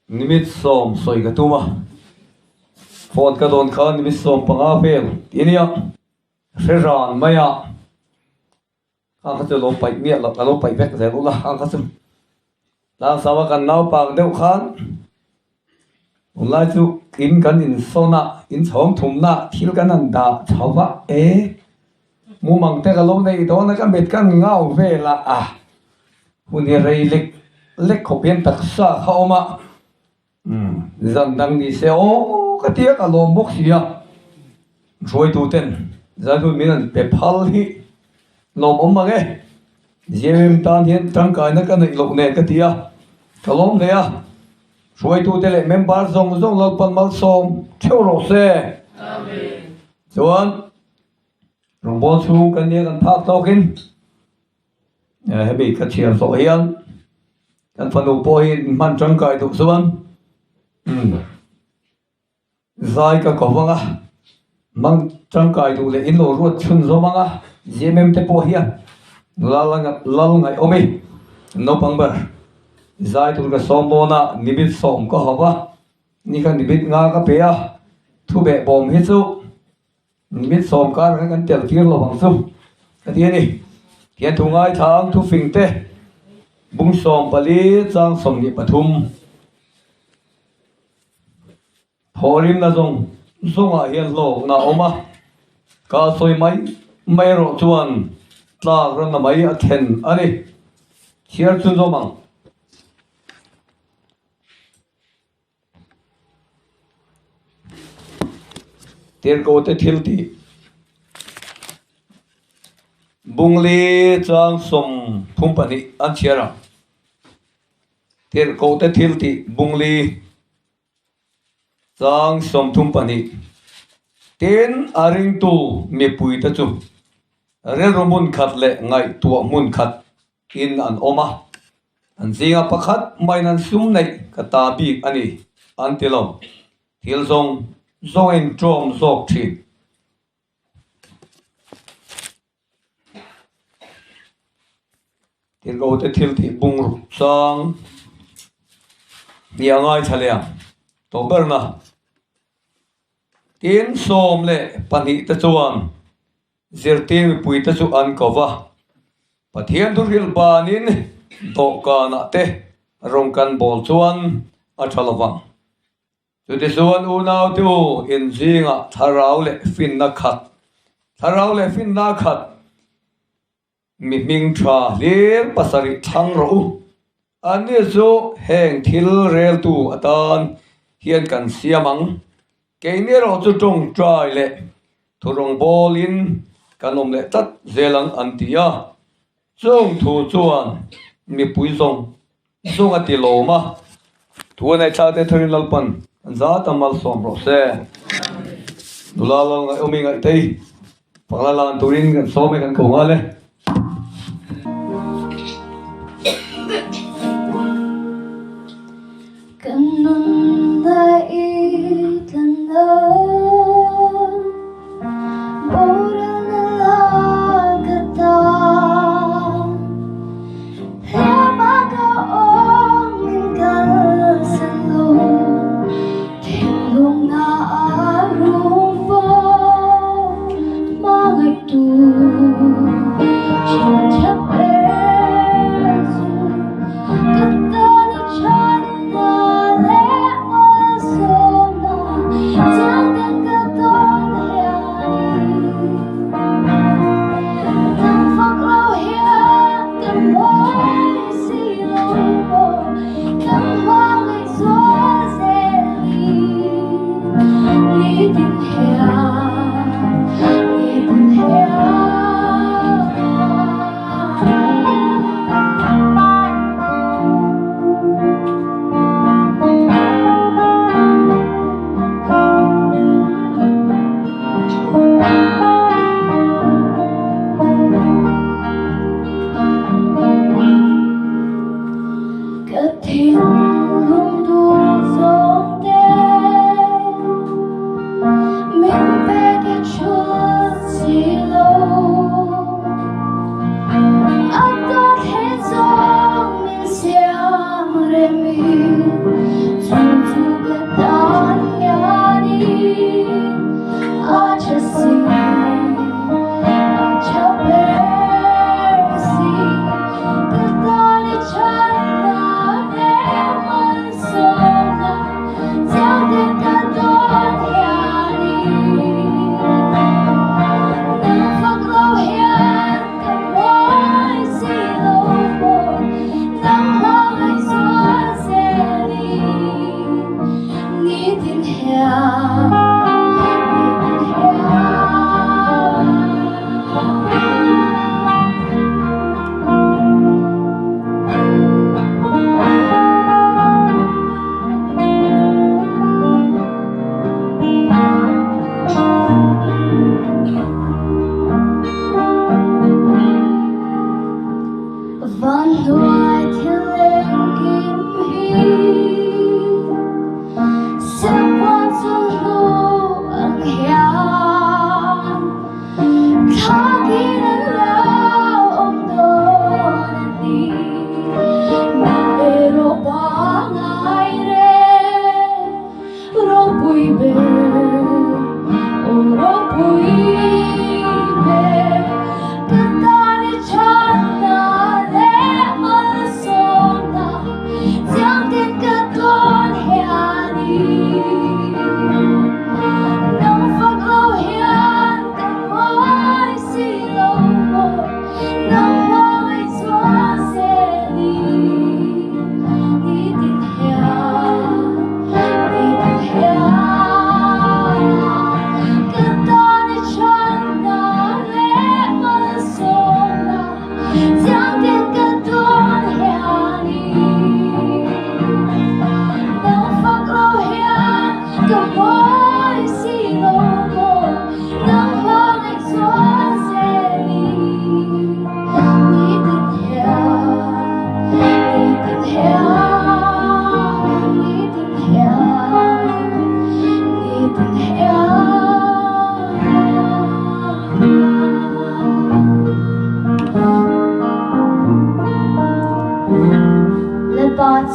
nimit sawm sawi ka tum a, phone ka dawn khan nimit 15 vel tih a nia, hre ran mai a. Ang kha chu lo paih miah loh, a lo paih vek zel ula ang kha chu. Tlangsava kan naupang deuh khan tunlai chu in kan insawn a, in chhawng thumna thil kan han dah chho va e, mumang te ka lo nei dawn a ka mit kan ngau vel a, a hun hi rei lek lek khawp hian taksa kha awm a, umm zan dang ni se aw ka tia ka lawm bawk si a, hruaitu ten zan hun min an pe phal hi lawmawm mang e, GMM tan hian tangkaina ka neih loh nen ka ti a, ka lawm hle a, hruaitu te leh member zawng zawng Lalpan malsawm theuh rawh se. Chuan rawngbawl chhung kan nia kan phak tawkin Hemi ka chhiar zawh hian kan fanu pawh hi hman tangkai duh chuan zai ka ko vang a, hmang tangkai duh leh in lo ruat chhun zawm ang a, GMM te pawh hian lal lal ngaihawm i naupang ber zai tur ka sawm dawn a, nimit 10 ka hauh a, ni kha nimit 5 ka pe a, thu beh bawm hi chu. Nimit 10 kar khan kan tel tir lo ang chu ka ti a ni. Tihian thu ngaithlang thu fing te bung 14 chang 23 thawhrimna zawng zawngah hian hlawkna a awm a, ka sawi mai mai erawh chuan tlak ranna mai a thlen a ni. Chhiar chhunzawm ang. Tirhkoh te thil tih. Bungli chang 32 an chhiar ang. Tirhkohte thiltih Bungli chang 32. Tin, a ringtu mipuite chu rilru hmun khat leh ngaihtuah hmun khat in an awm a, an zinga pakhat maiin an sum neih ka ta bik a ni an ti lo. Thil zawng zawng a inṭawm zawk ṭhin. Tirhkohte thil tih bung ruk chang hnih a ngaithla leh ang tawh berna. Tin, 12 te chuan zirtir mipuite chu an ko va, Pathian thuhrilh banin dawhkanah te rawng kan bawl chuan a tha lovang. Chutichuan unaute u, in zingah thlarau leh finna khat, thlarau leh finna khat, mi hming tha hlir pasarih thlang rawh u. Anni chu heng thil reltu atan hian kan siam ang. Keini erawh chu tawngtai leh thurawng bawlin kan awm leh tlat zel ang an ti a. Chung thu chuan mipui zawng zawng a ti lawm a, thu a neih thlak te tharin Lalpan kan zat a malsawm rawh se. Nula lal ngaihawm i ngaihtei pakla lan turin kan sawm e kan ko nghal e. Kan nunna i tlanna boralna lak ata hliama ka awm min kalsan lo thinlungna a rum pawh hmangaihtu chhinchhiah ber chu ka tan a chhanna leh malsawmna chiang ten ka tawn hianin nang fak lo hian ka mawi si lo maw nang hmangaih zual zelin nitin hian nitin hian. Ka thinlung duh zawng te min pek i chhut si lo a dawt he zawng min siam rem i chu chu ka tan hianin a tha si a tha ber si ka tan i chhanna leh malsawmna chiang ten ka dawn hianin nang fak lo hian ka mawi si lo maw nang hmangaih zual zelin nitin hian nitin hian. Van hnuai thil engkim hi Silpuan chu hnu ang hian Thlakin an lo awm dawn a ni Nang erawh pangai reng Ropui ber aw ropui ber Ka tan i chhanna leh malsawmna.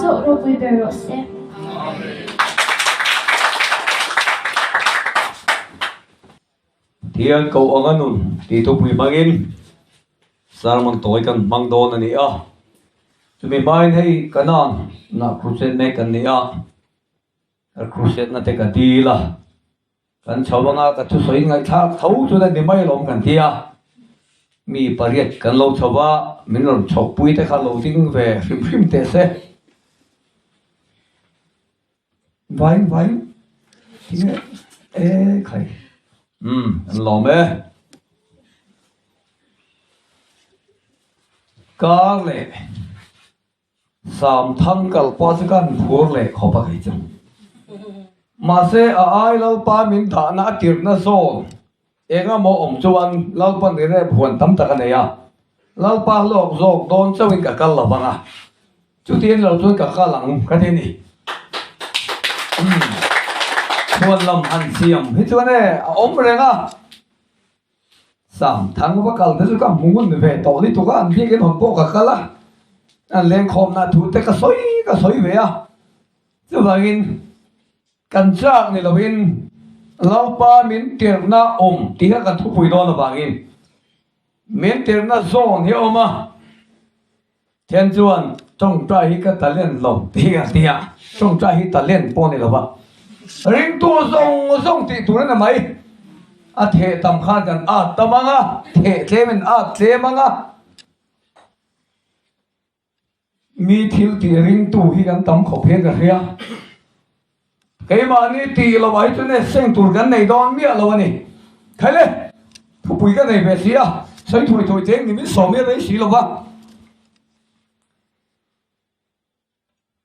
chauh ropui ber rawh se. Pathian koh anga nun tih thupui hmangin sermon tawi kan hmang dawn a ni a. Chumi hmain hei Kanaan nah crusade mek kan ni a, ka crusade na te ka dil a. Kan chho anga ka thusawi ngaihthlak tho chuan a ni mai alawm kan ti a, mi pariat kan lo chho va, min rawn chhawkpui te kha lo ding ve hrim hrim teh se. Vai vai tinge e khai umm an lawm e. Kar leh. Samthang kal pawh chu kan phur leh khawp a kei chu. Mahse a ai Lalpa min dahna a tirhna zawn eng emaw awm chuan Lalpan i rep huan tam tak a nei a, Lalpa hlawk zawk dawn chauhin ka kal lo vang a, chuti lo chuan ka kal ang ka ti a ni. Umm, huan lam han siam hi chuan e a awm reng a. Sam thang va kal te chu ka hmu ngun ve tawh lutuk a, an biakin hawn pawh ka kal a, an lengkhawmna thu te ka sawi ka sawi ve a, chuvangin kan chak ni lovin Lalpa min tirhna awm tih kha kan thupui dawn avangin min tirhna zawn hi a awm a. Then chuan tawngtai hi ka talent lo tih a ti a, tawngtai hi talent pawh a ni lo va, ringtu zawng zawng tih tur a ni mai. A theh tam khan kan at tam ang a, theh tlem in at tlem ang a, mi thil tih ringtu hi kan tam khawp hian ka hria. Keimahni tih loh ah hi chuan e seng tur kan nei dawn miah lo a ni. Khaile, thupui ka nei ve si a, sawi thawi thawi cheng ni min sawm i rei si lo va.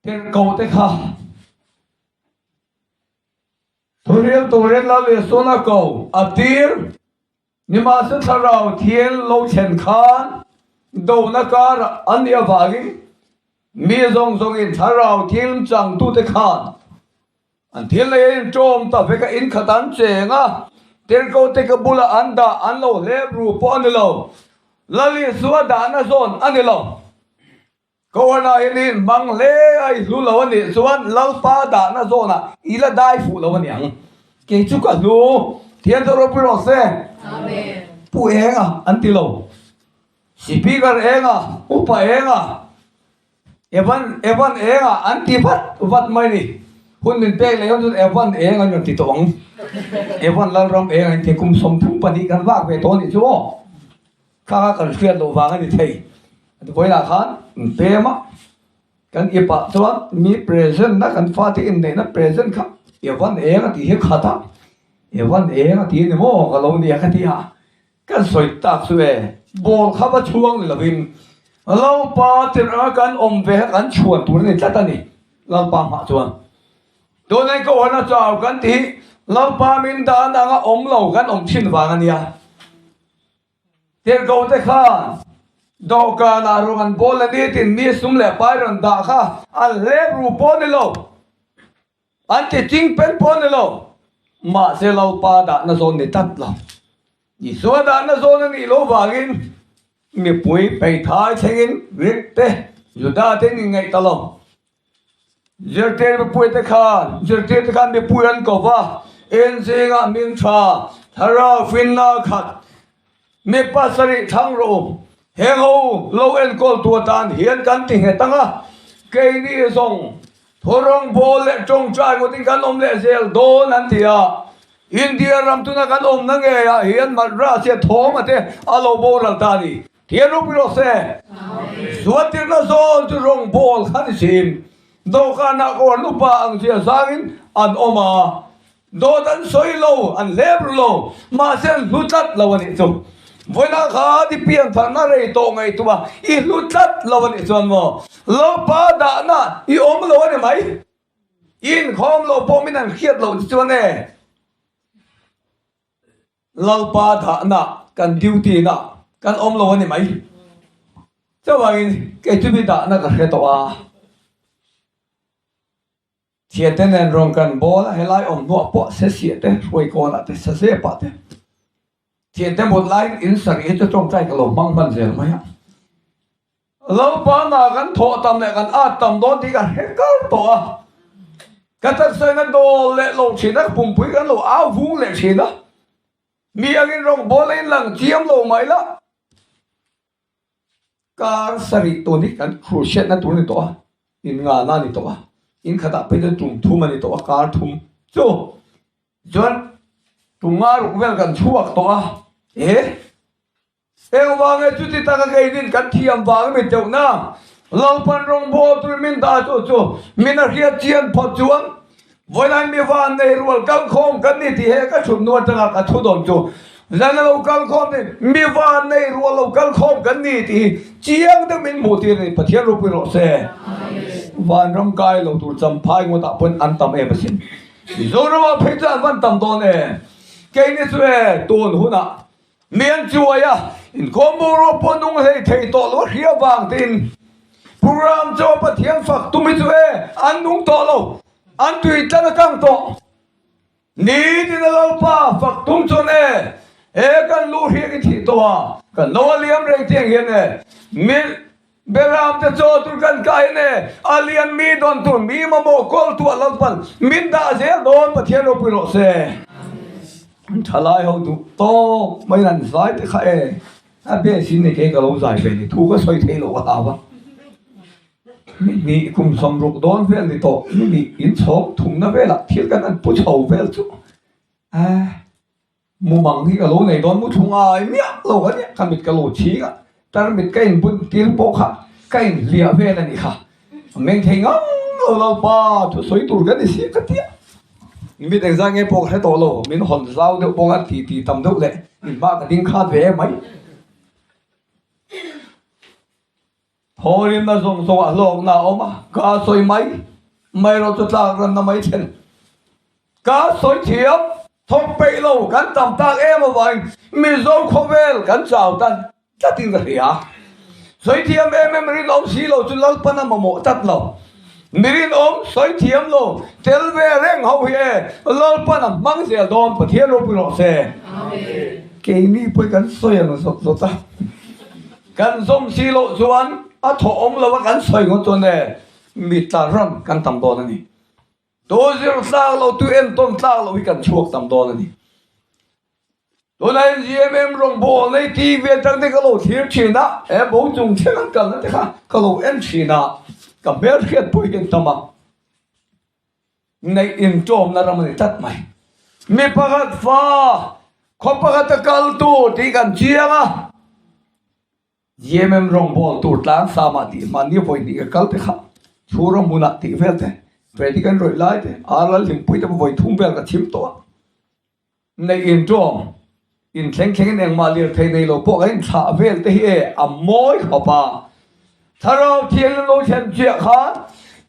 Tirhkoh te kha thuhril turin Lal Isuna ko a tir. Nimahse thlarau thial lo thlen khan dona karah an nih avangin mi zawng zawngin thlarau thil changtute khan an thil nei a inṭawm ta vek a, inkhat an cheng a, tirhkohte ka bulah an dah an lo hlep ru pawh a ni lo, Lal Isua dahna zawn a ni lo. Kohhranah hian i inhmang hle a, i hlu lo a nih chuan Lalpa dahna zawnah i la dai fuh lo a ni ang. Kei chu ka hlu, Thian chu ropui rawh se. Pu Enga an ti lo. Speaker Enga, Upa Enga, Evan, Evan Enga an ti vat vat mai ni. Hun min pek leh hian chuan Evan Enga an rawn ti tawh ang. Evan Lalram Enga in ti kum 32 kan vak ve tawh a nih chu aw. Kha kan hriat loh vang a ni thei. Vawiinah khan in pem a, kan ipah chuan mi present na kan fate inneihna present kha Evan eng a tih hi khat a, Evan eng a ti a ni maw ka lo nia ka ti a, kan sawi tak chu e, ball kha va chhuang ni lovin Lalpa tirh kan awm ve kha kan chhuan tur a ni tlat a ni Lalpa hmah chuan. Tunai ka awrna chau kan tih hi Lalpa min dan anga awm lo kan awm thin vang a nia. Tirhkoh te khan dawhkanah ruang an bawl a ni tin mi sum leh pai rawn dah kha an hlep ru pawh a ni lo, an ti ching pen pawh a ni lo, mahse Lalpa dahna zawn ni tlat lo. Isua dahna zawn a nih loh vangin mipui hmeithai thlengin Greek te, Juda te in inngaih ta lo. Zirtir mipuite khan zirtirte khan mipui an ko va, en zingah hming tha, thlarau finna khat, mi pasarih thlang rawh u. Heng ho lo enkawl tu atan hian kan ti nghet ang a, keini zawng thawrawng bawl leh tawngtai ngawtin kan awm leh zel dawn an ti a. India ram tuna kan awmna ngeiah hian Madras hian thawm a te a lo boral ta a ni. Thian ropui rawh se. Zuatirna zawn chu rawngbawl kha ni sin. Dawhkanah kawr nupa ang zia zangin an awm a, dawt an sawi lo, an hlep ru lo, mahse an hlu tlat lo a nih chu. Vawiinah khan i piantharna rei tawh ngaihtuah i hlu tlat lo a nih chuan maw Lalpa dahna i awm lo a ni mai. I inkhawm lo pawh min an hriat loh che chuan e. Lalpa dahna kan duty na kan awm lo a ni mai. Chuvangin kei chu mi dahna ka hre tawh a. Thiante nen rawn kan bawl a, helai awm hnuah pawh Sesiah te, Hruaikawnah te, Sazepah te thiante mut laiin in sarih hi chu tawngtai ka lo hmang hman zel mai a. Lalpa hna kan thawh tam leh kan at tam dawn tih ka hre kar tawh a. Ka taksaina dawl leh lo thin a, ka pumpui kan lo au vung leh thin a. Mi angin rawngbawl a inlang chiam lo mai la. Kar sarih tun hi kan khurhriatna tur a ni tawh a, inngahna a ni tawh a, in khatah phei chuan tum thum a ni tawh a, kar thum chu chuan tum nga ruk vel kan chhuak tawh a, e engvang nge chuti taka keinin kan thiam vang a mi teuhna Lalpan rawngbawl tur min dah chu chu min a hriat chian phawt chuan Vawilain mi van nei rual kalkhawm kan ni tih he ka chhut nu atanga ka thu dawn chu zan a lo kalkhawm ni mi van nei rual lo kalkhawm kan ni tih hi chiang deuh min hmuh tir a ni Pathian ropui rawh se. Vanram kai lo tur champhai ngawtah pawn an tam em asin. Mizoramah phei chuan an van tam dawn em. Keini chu e tun hunah Mi an chuai a, inkhawm boruak pawh nung hlei thei tawh lo a hria vang tiin Program chu a Pathian fak tum hi chu e an nung tawh lo, an tui tlang a kang tawh. Nitin a Lalpa fak tum chuan e he kan lu hriak i thih tawh a, kan lo a liam reng tiang hian e mi Beram te chaw tur kan kai in e, a lian mi dawn tur mi mamawh kawl tu a Lalpan min dah zel dawn Pathian ropui rawh se. An thalai ho duh tawk mai an zai te kha e, a base in ni kei ka lo zai ve ni thu ka sawi thei loh ka hlau a. Mi hnih kum 60 dawn vel ni tawh mi hnih in chhawng thumna velah thil kan an pu chho vel chu eh. Mumang hi ka lo nei dawn mu thu ngai miah lo a nia, ka mit ka lo chhing a, tarmit ka inbun tir pawh kha ka inhliah vel a nih kha, a meng thei ngang lo Lalpa thusawi tur ka ni si ka tia, mit engzah nge pawh ka hre tawh lo, min hawn zau deuh bawk a ti ti tam deuh leh inhma ka ding khat ve em mai. Thawrimna zawng zawng ah hlawkna a awm a, ka sawi mai mai rawh chu tlak ranna mai thlen. Ka sawi thiam thawk peih lo kan tam tak em avangin Mizo khawvel kan chau tan tlatin ka hria. Sawi thiam em em rinawm si lo chu Lalpan a mamawh tlat lo. Mi rinawm sawi thiam lo tel ve reng ho hi e Lalpan a hmang zel dawn Pathian ropui rawh se. Keini pawh hi kan sawi ang zawt zawt a. Kan zawm si loh chuan a thawh awm lo a kan sawi ngawt chuan e mi tla ran kan tam dawn a ni. Tu zir tlak lo, tu entawn tlak lo hi kan chhuak tam dawn a ni. Tuna NGMM rawngbawlna hi TV atang te ka lo thlir thin a, he bo chung thleng an kalna te kha ka lo en thin a, ka hmelhriat pawh hi an tam a. Neih inṭawmna ram a ni tlat mai. Mi pakhat fa, khaw pakhata kal tur tih kan chiang a, GMM rawngbawl tur tlang samah tih hman ni vawi hnih ka kal te kha, chhura hmunah tih vel te, Freddy kan rawih lai te, Arlal Hlimpuii te pawh vawi thum vel ka chhim tawh a. Neih inṭawm, inthleng thlengin engmah lirthei nei lo pawh kan inthlah vel te hi e a mawi khawp a. Thlarau Thianghlim lo thlen chiah khan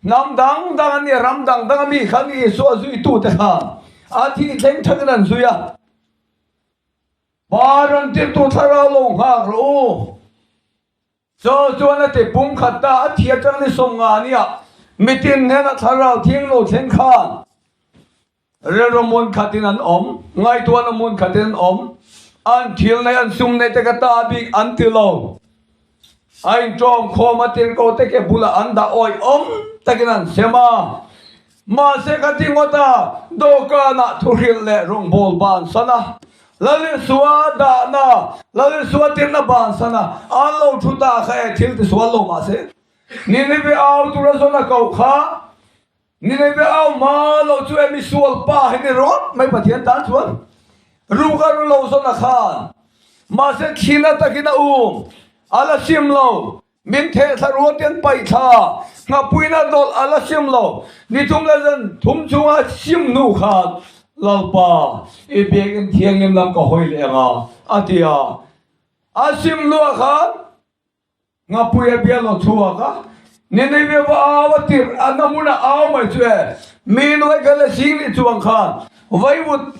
hnam dang dang an nia, ram dang dang a mi khan Isua zuitute khan a thih thleng thakin an zui a. Pa rawn tirtu thlarau lo nghak rawh u. Chaw chuan a ti pumkhat ta, a thi atang ni 50 nia mitin hnenah Thlarau Thianghlim lo thleng khan rilru hmun khatin an awm, ngaihtuahna hmun khatin an awm, an thil nei an sum nei te ka ta bik an ti lo. A inṭawm khawm a tirhkoh te ke bulah an dah awih awm takin an sem a. Mahse ka ti ngawt a, dawhkanah thuhrilh leh rawngbâwl bansan a, Lalisua dahna, Lalisua tirhna bansan a, an lo thu ta kha e, thil tisual lo mahse, Nineveh au tura zawn a koh kha, Nineveh au hma lo chu e misual pa hi ni rawt mai Pathian tan chuan ruk a ru lo zawn a khan, mahse thina takin a um, a la sim lo. Min theh thla rual te an paih thla, nghapuina dawlh a la sim lo. Ni thum leh zan thum chunga sim hnu khan Lalpa, i biakinn thianghlim lam ka hawi leh ang a, a ti a. A sim hnuah khan nghapui a bial lo chhuak a, Nineveh va au a tirh a na hmunah au mai chu e, mi nuai khat leh sing nih chuang khan vaivut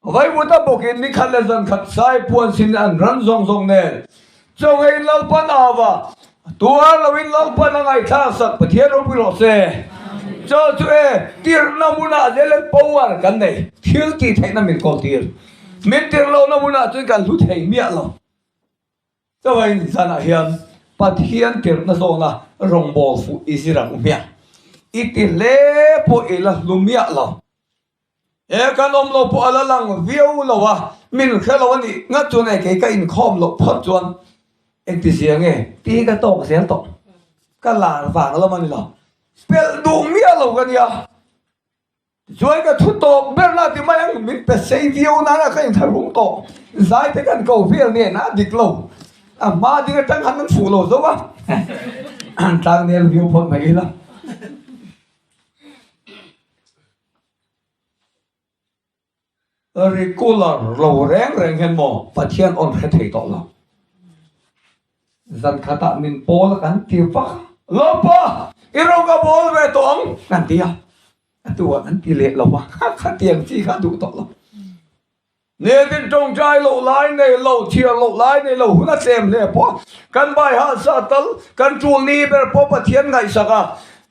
Vaivuta bawkin ni khat leh zan khat sai puan sin an ran zawng zawng nen chawngeiin Lalpan a va tuar loin Lalpan a ngaihthlak sak Pathian ropui rawh se. Chaw chu e tirhna hmunah zel in power kan nei thil tih theihna min kawl tir min tirh lohna hmunah chuan kan hlu thei miah lo. Chawngeiin zanah hian. Pathian tirhna zawna rawngbâwl fuh i zir ang hmiang. I ti hle pawh i la hlu miah lo. He kan awm lo pawh a la lang viau lo a, min hre lo a nih ngat chuan e kei ka inkhawm loh phawt chuan engti zia nge tih hi ka tawk zel tawh. Ka lar vang lam a ni lo. Pelh duh miah lo ka nia. Tichuan ka thu tawp ber la ti mai ang, min pe sei viau nana ka inthlahrung tawh. Zai te kan ko vel nen a dik lo. A hma ding atang khan an fuh lo zo a, an tlang nel viau phawt mai ila. Regular lo reng reng hian maw Pathian awn hre thei tawh lo. Zan khatah min pawl a kan ti vak a, Lalpa, i rawng ka bawl ve tawh ang kan ti a, a tu ah kan ti leh lo a, khatiang chi kha duh tawh lo. Nitin tawngtai loh lai nei lo, chhiar loh lai nei lo hun a tlem hle pawh kan bai hasa tal, kan tul ni ber pawh Pathian ngaihsak a,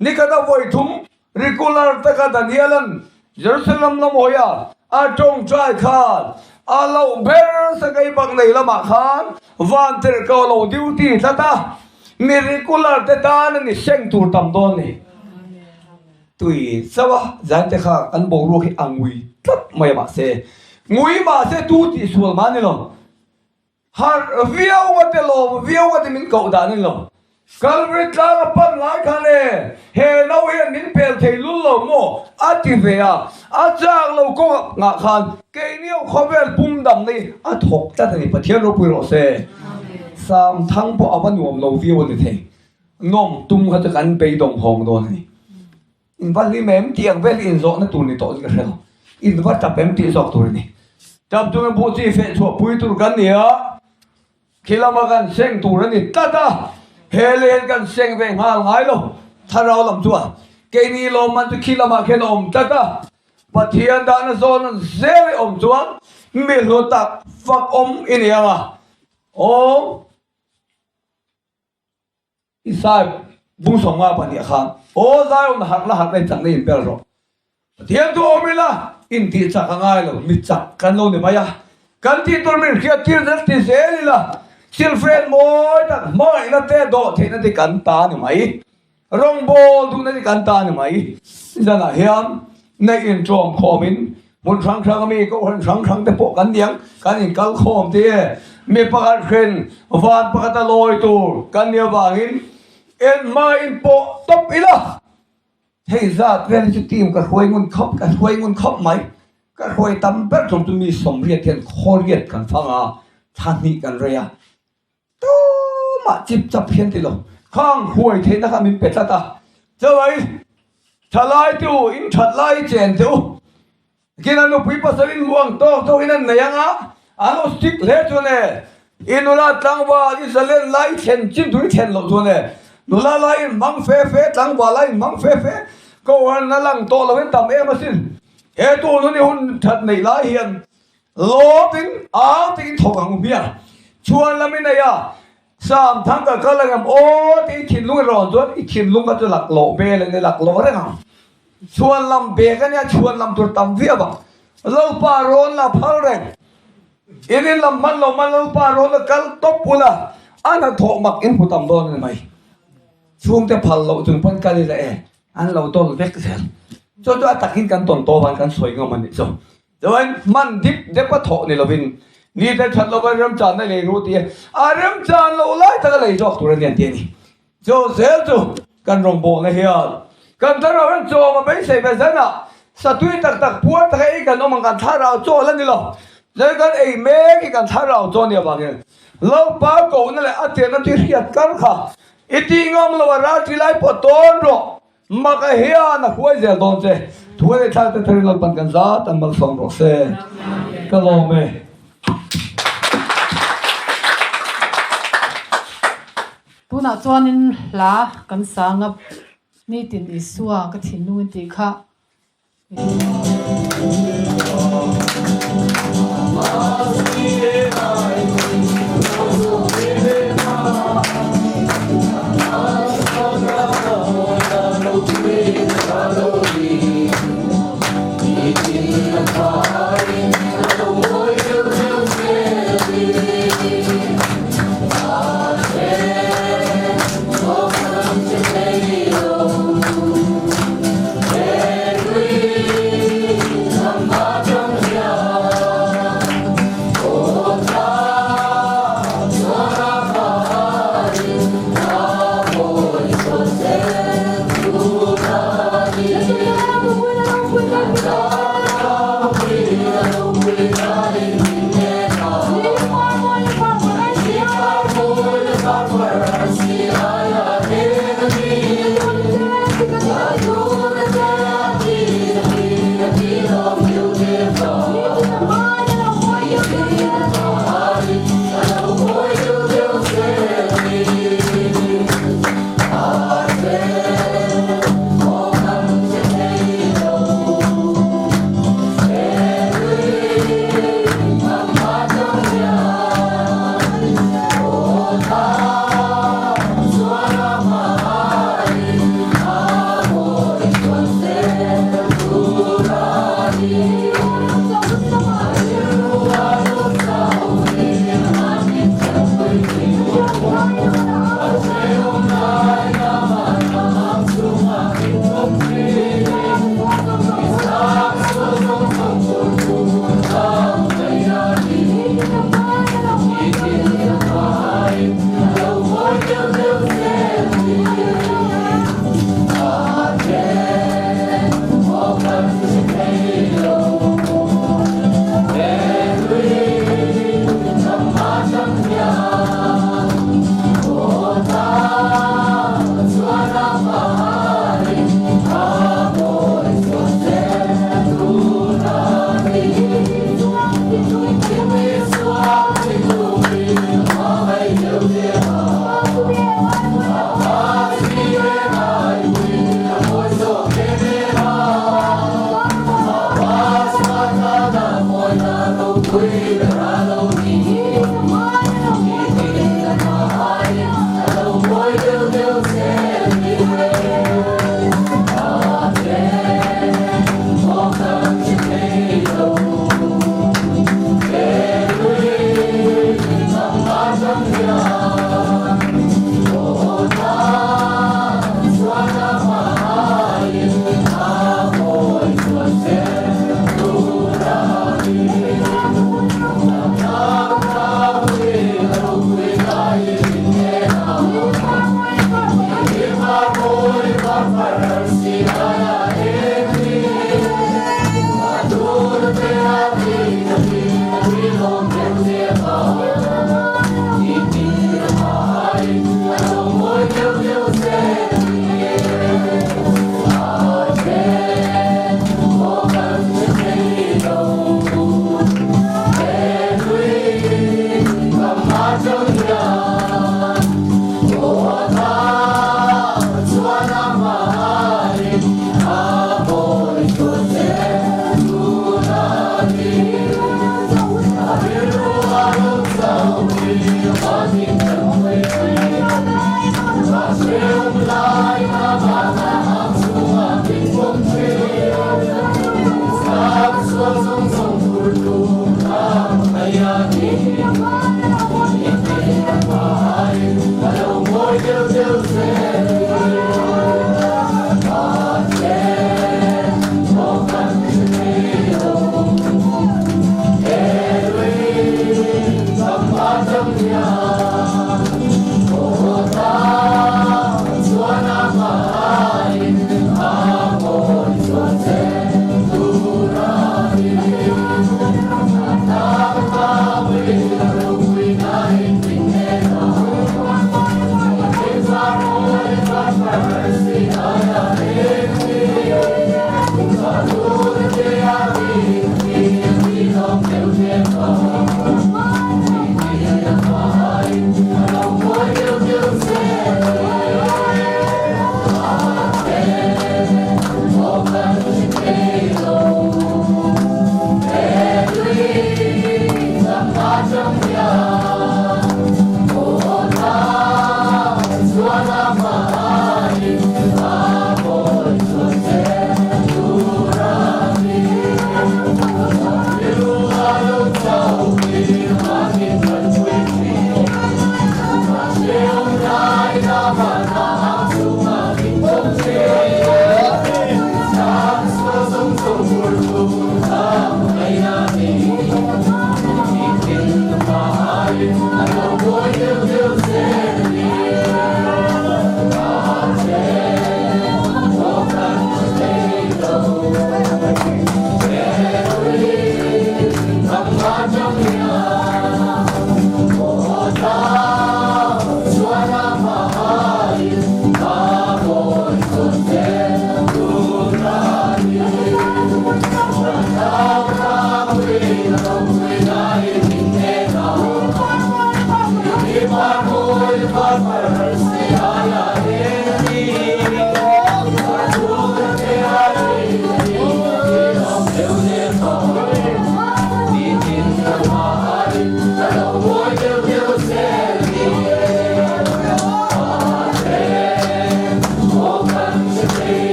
nikhat a vawi thum Regular taka Daniela'n Jerusalem lam hawia a tawngtai khan a loh ber sakei bak nei lamah khan vantirhkoh a lo duty tlat a, mi regular te tan a ni seng tur tam dawn ni. Tui chauh a zante kha kan boruak hi a ngui tlat mai a mahse ngui mahse tu tihsual mah a ni lo. Harh viau a te lawm viau a ti min koh dan in lo. Calvary tlang a pan lai khan e, he no hian min pel thei lul lo maw? a ti ve a, a chak lo kawng ah khan keini ho khawvel pum dam na hi a thawk tlat a ni, Pathian ropui rawh se. Sam thang pawh a va nuam lo viau a ni thei, nawm tum kha chu kan beidawng hawng dawn a ni. In va hlim em tih ang vel hi inzawhna tur ni tawh chu ka hre lo. In va tap em tih zawk tur a ni. Tap chungin buh chi feh chhuah pui tur kan ni a, khi lama kan seng tur a ni tlat a, he leh hian kan seng ve nghal ngai lo. Thlarau lam chuan keini lawmman chu khi lamah khian a awm tlat a, Pathian dahna zawn an zel i awm chuan mi hlu tak fak awm i ni ang a, aw. Isai bung 52 khan, Aw Zion, harh la harh la, i chakna in bel rawh. Pathian chu awm ila, in tih chak a ngai lo, mi chak kan lo ni mai a. Kan tih tur min hriat tir zel ti zel ila, silfren mawi tak hmangaihna te dawh theihna te kan ta a ni mai. Rawngbawl duhna te kan ta a ni mai. Zanah hian neih inṭawm khawmin hmun hrang hrang ami kohhran hrang hrang te pawh kan niang kan inkal khawm te e. Mi pakhat hrin van pakhat a lawi tur kan nih avangin enhma in pawh tawp ila. Hei zat vel hi chu team ka hruai ngun khawp ka hruai ngun khawp mai. Ka hruai tam ber tum chu mi 80 hian khawriat kan fang a, thla hnih kan rei a. Tumah chip chap hian ti lo. Khang huai theihna kha min pe tlat a. Chawei, thalai te u, in that lai chen te u. Kina nupui pasal in hmuh ang tawk tawk in an nei ang a, an lo stick hle chuan e, i nula tlangval i zalen lai i thlen chin tur i thlen loh chuan e, nula lai in hmang fe fe, tlangval lai in hmang fe fe, kohhran a lang tawh lo in tam em asin. He tun hun i hun that neih lai hian Lawtin au tiin thawk ang hmiang. Chhuan lam i nei a, Sam thang ka kal ang em aw tiin thinlung i rawn chuan i thinlung kha chu laklawh vel in i laklawh reng ang. Chhuan lam bek a nia, chhuan lam tur tam viau ang. Lalpa rawn la phal reng. In in lam hman lo hman Lalpa rawn la kal tawp ula, a hnathawh mak in hmu tam dawn a ni mai. Chhungte phal loh chung pawn kal ila e, an lo dawl vek zel. Chu chu a takin kan tawn tawp ang kan sawi ngam a nih chu. Chuan hman dip dep a thawh ni lovin ni te that lova remchanna lei ru tih a remchan loh lai taka lei zawk tur a ni an ti a ni. Chu zel chu kan rawngbawlna hian kan thlarau hian chawm a beisei ve zen a, satui tak tak puar taka ei kan awm ang kan thlarau chaw la ni lo. Chuan kan ei mek hi kan thlarau chaw a nih avangin Lalpa kohna leh a tirna chu i hriat kar kha i tih ngam lo a ralṭi lai pawh tawn rawh. Maka hian a hruai zel dawn che. Thu a neih thlak te tharin Lalpan kan zat an malsawm rawh se. Ka lawm e. Tunah chuanin hla kan sang a, Nitin Isua ka thinlung in tih kha.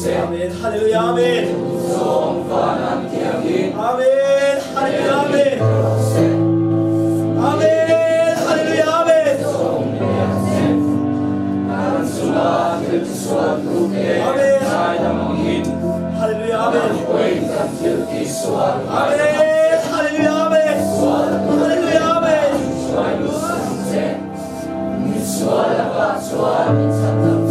Amen. Hallelujah. Amen. Amen. Hallelujah. Amen. Amen. Hallelujah. Amen. Amen. Hallelujah. Amen. Amen. Hallelujah. Amen. Hallelujah. Amen.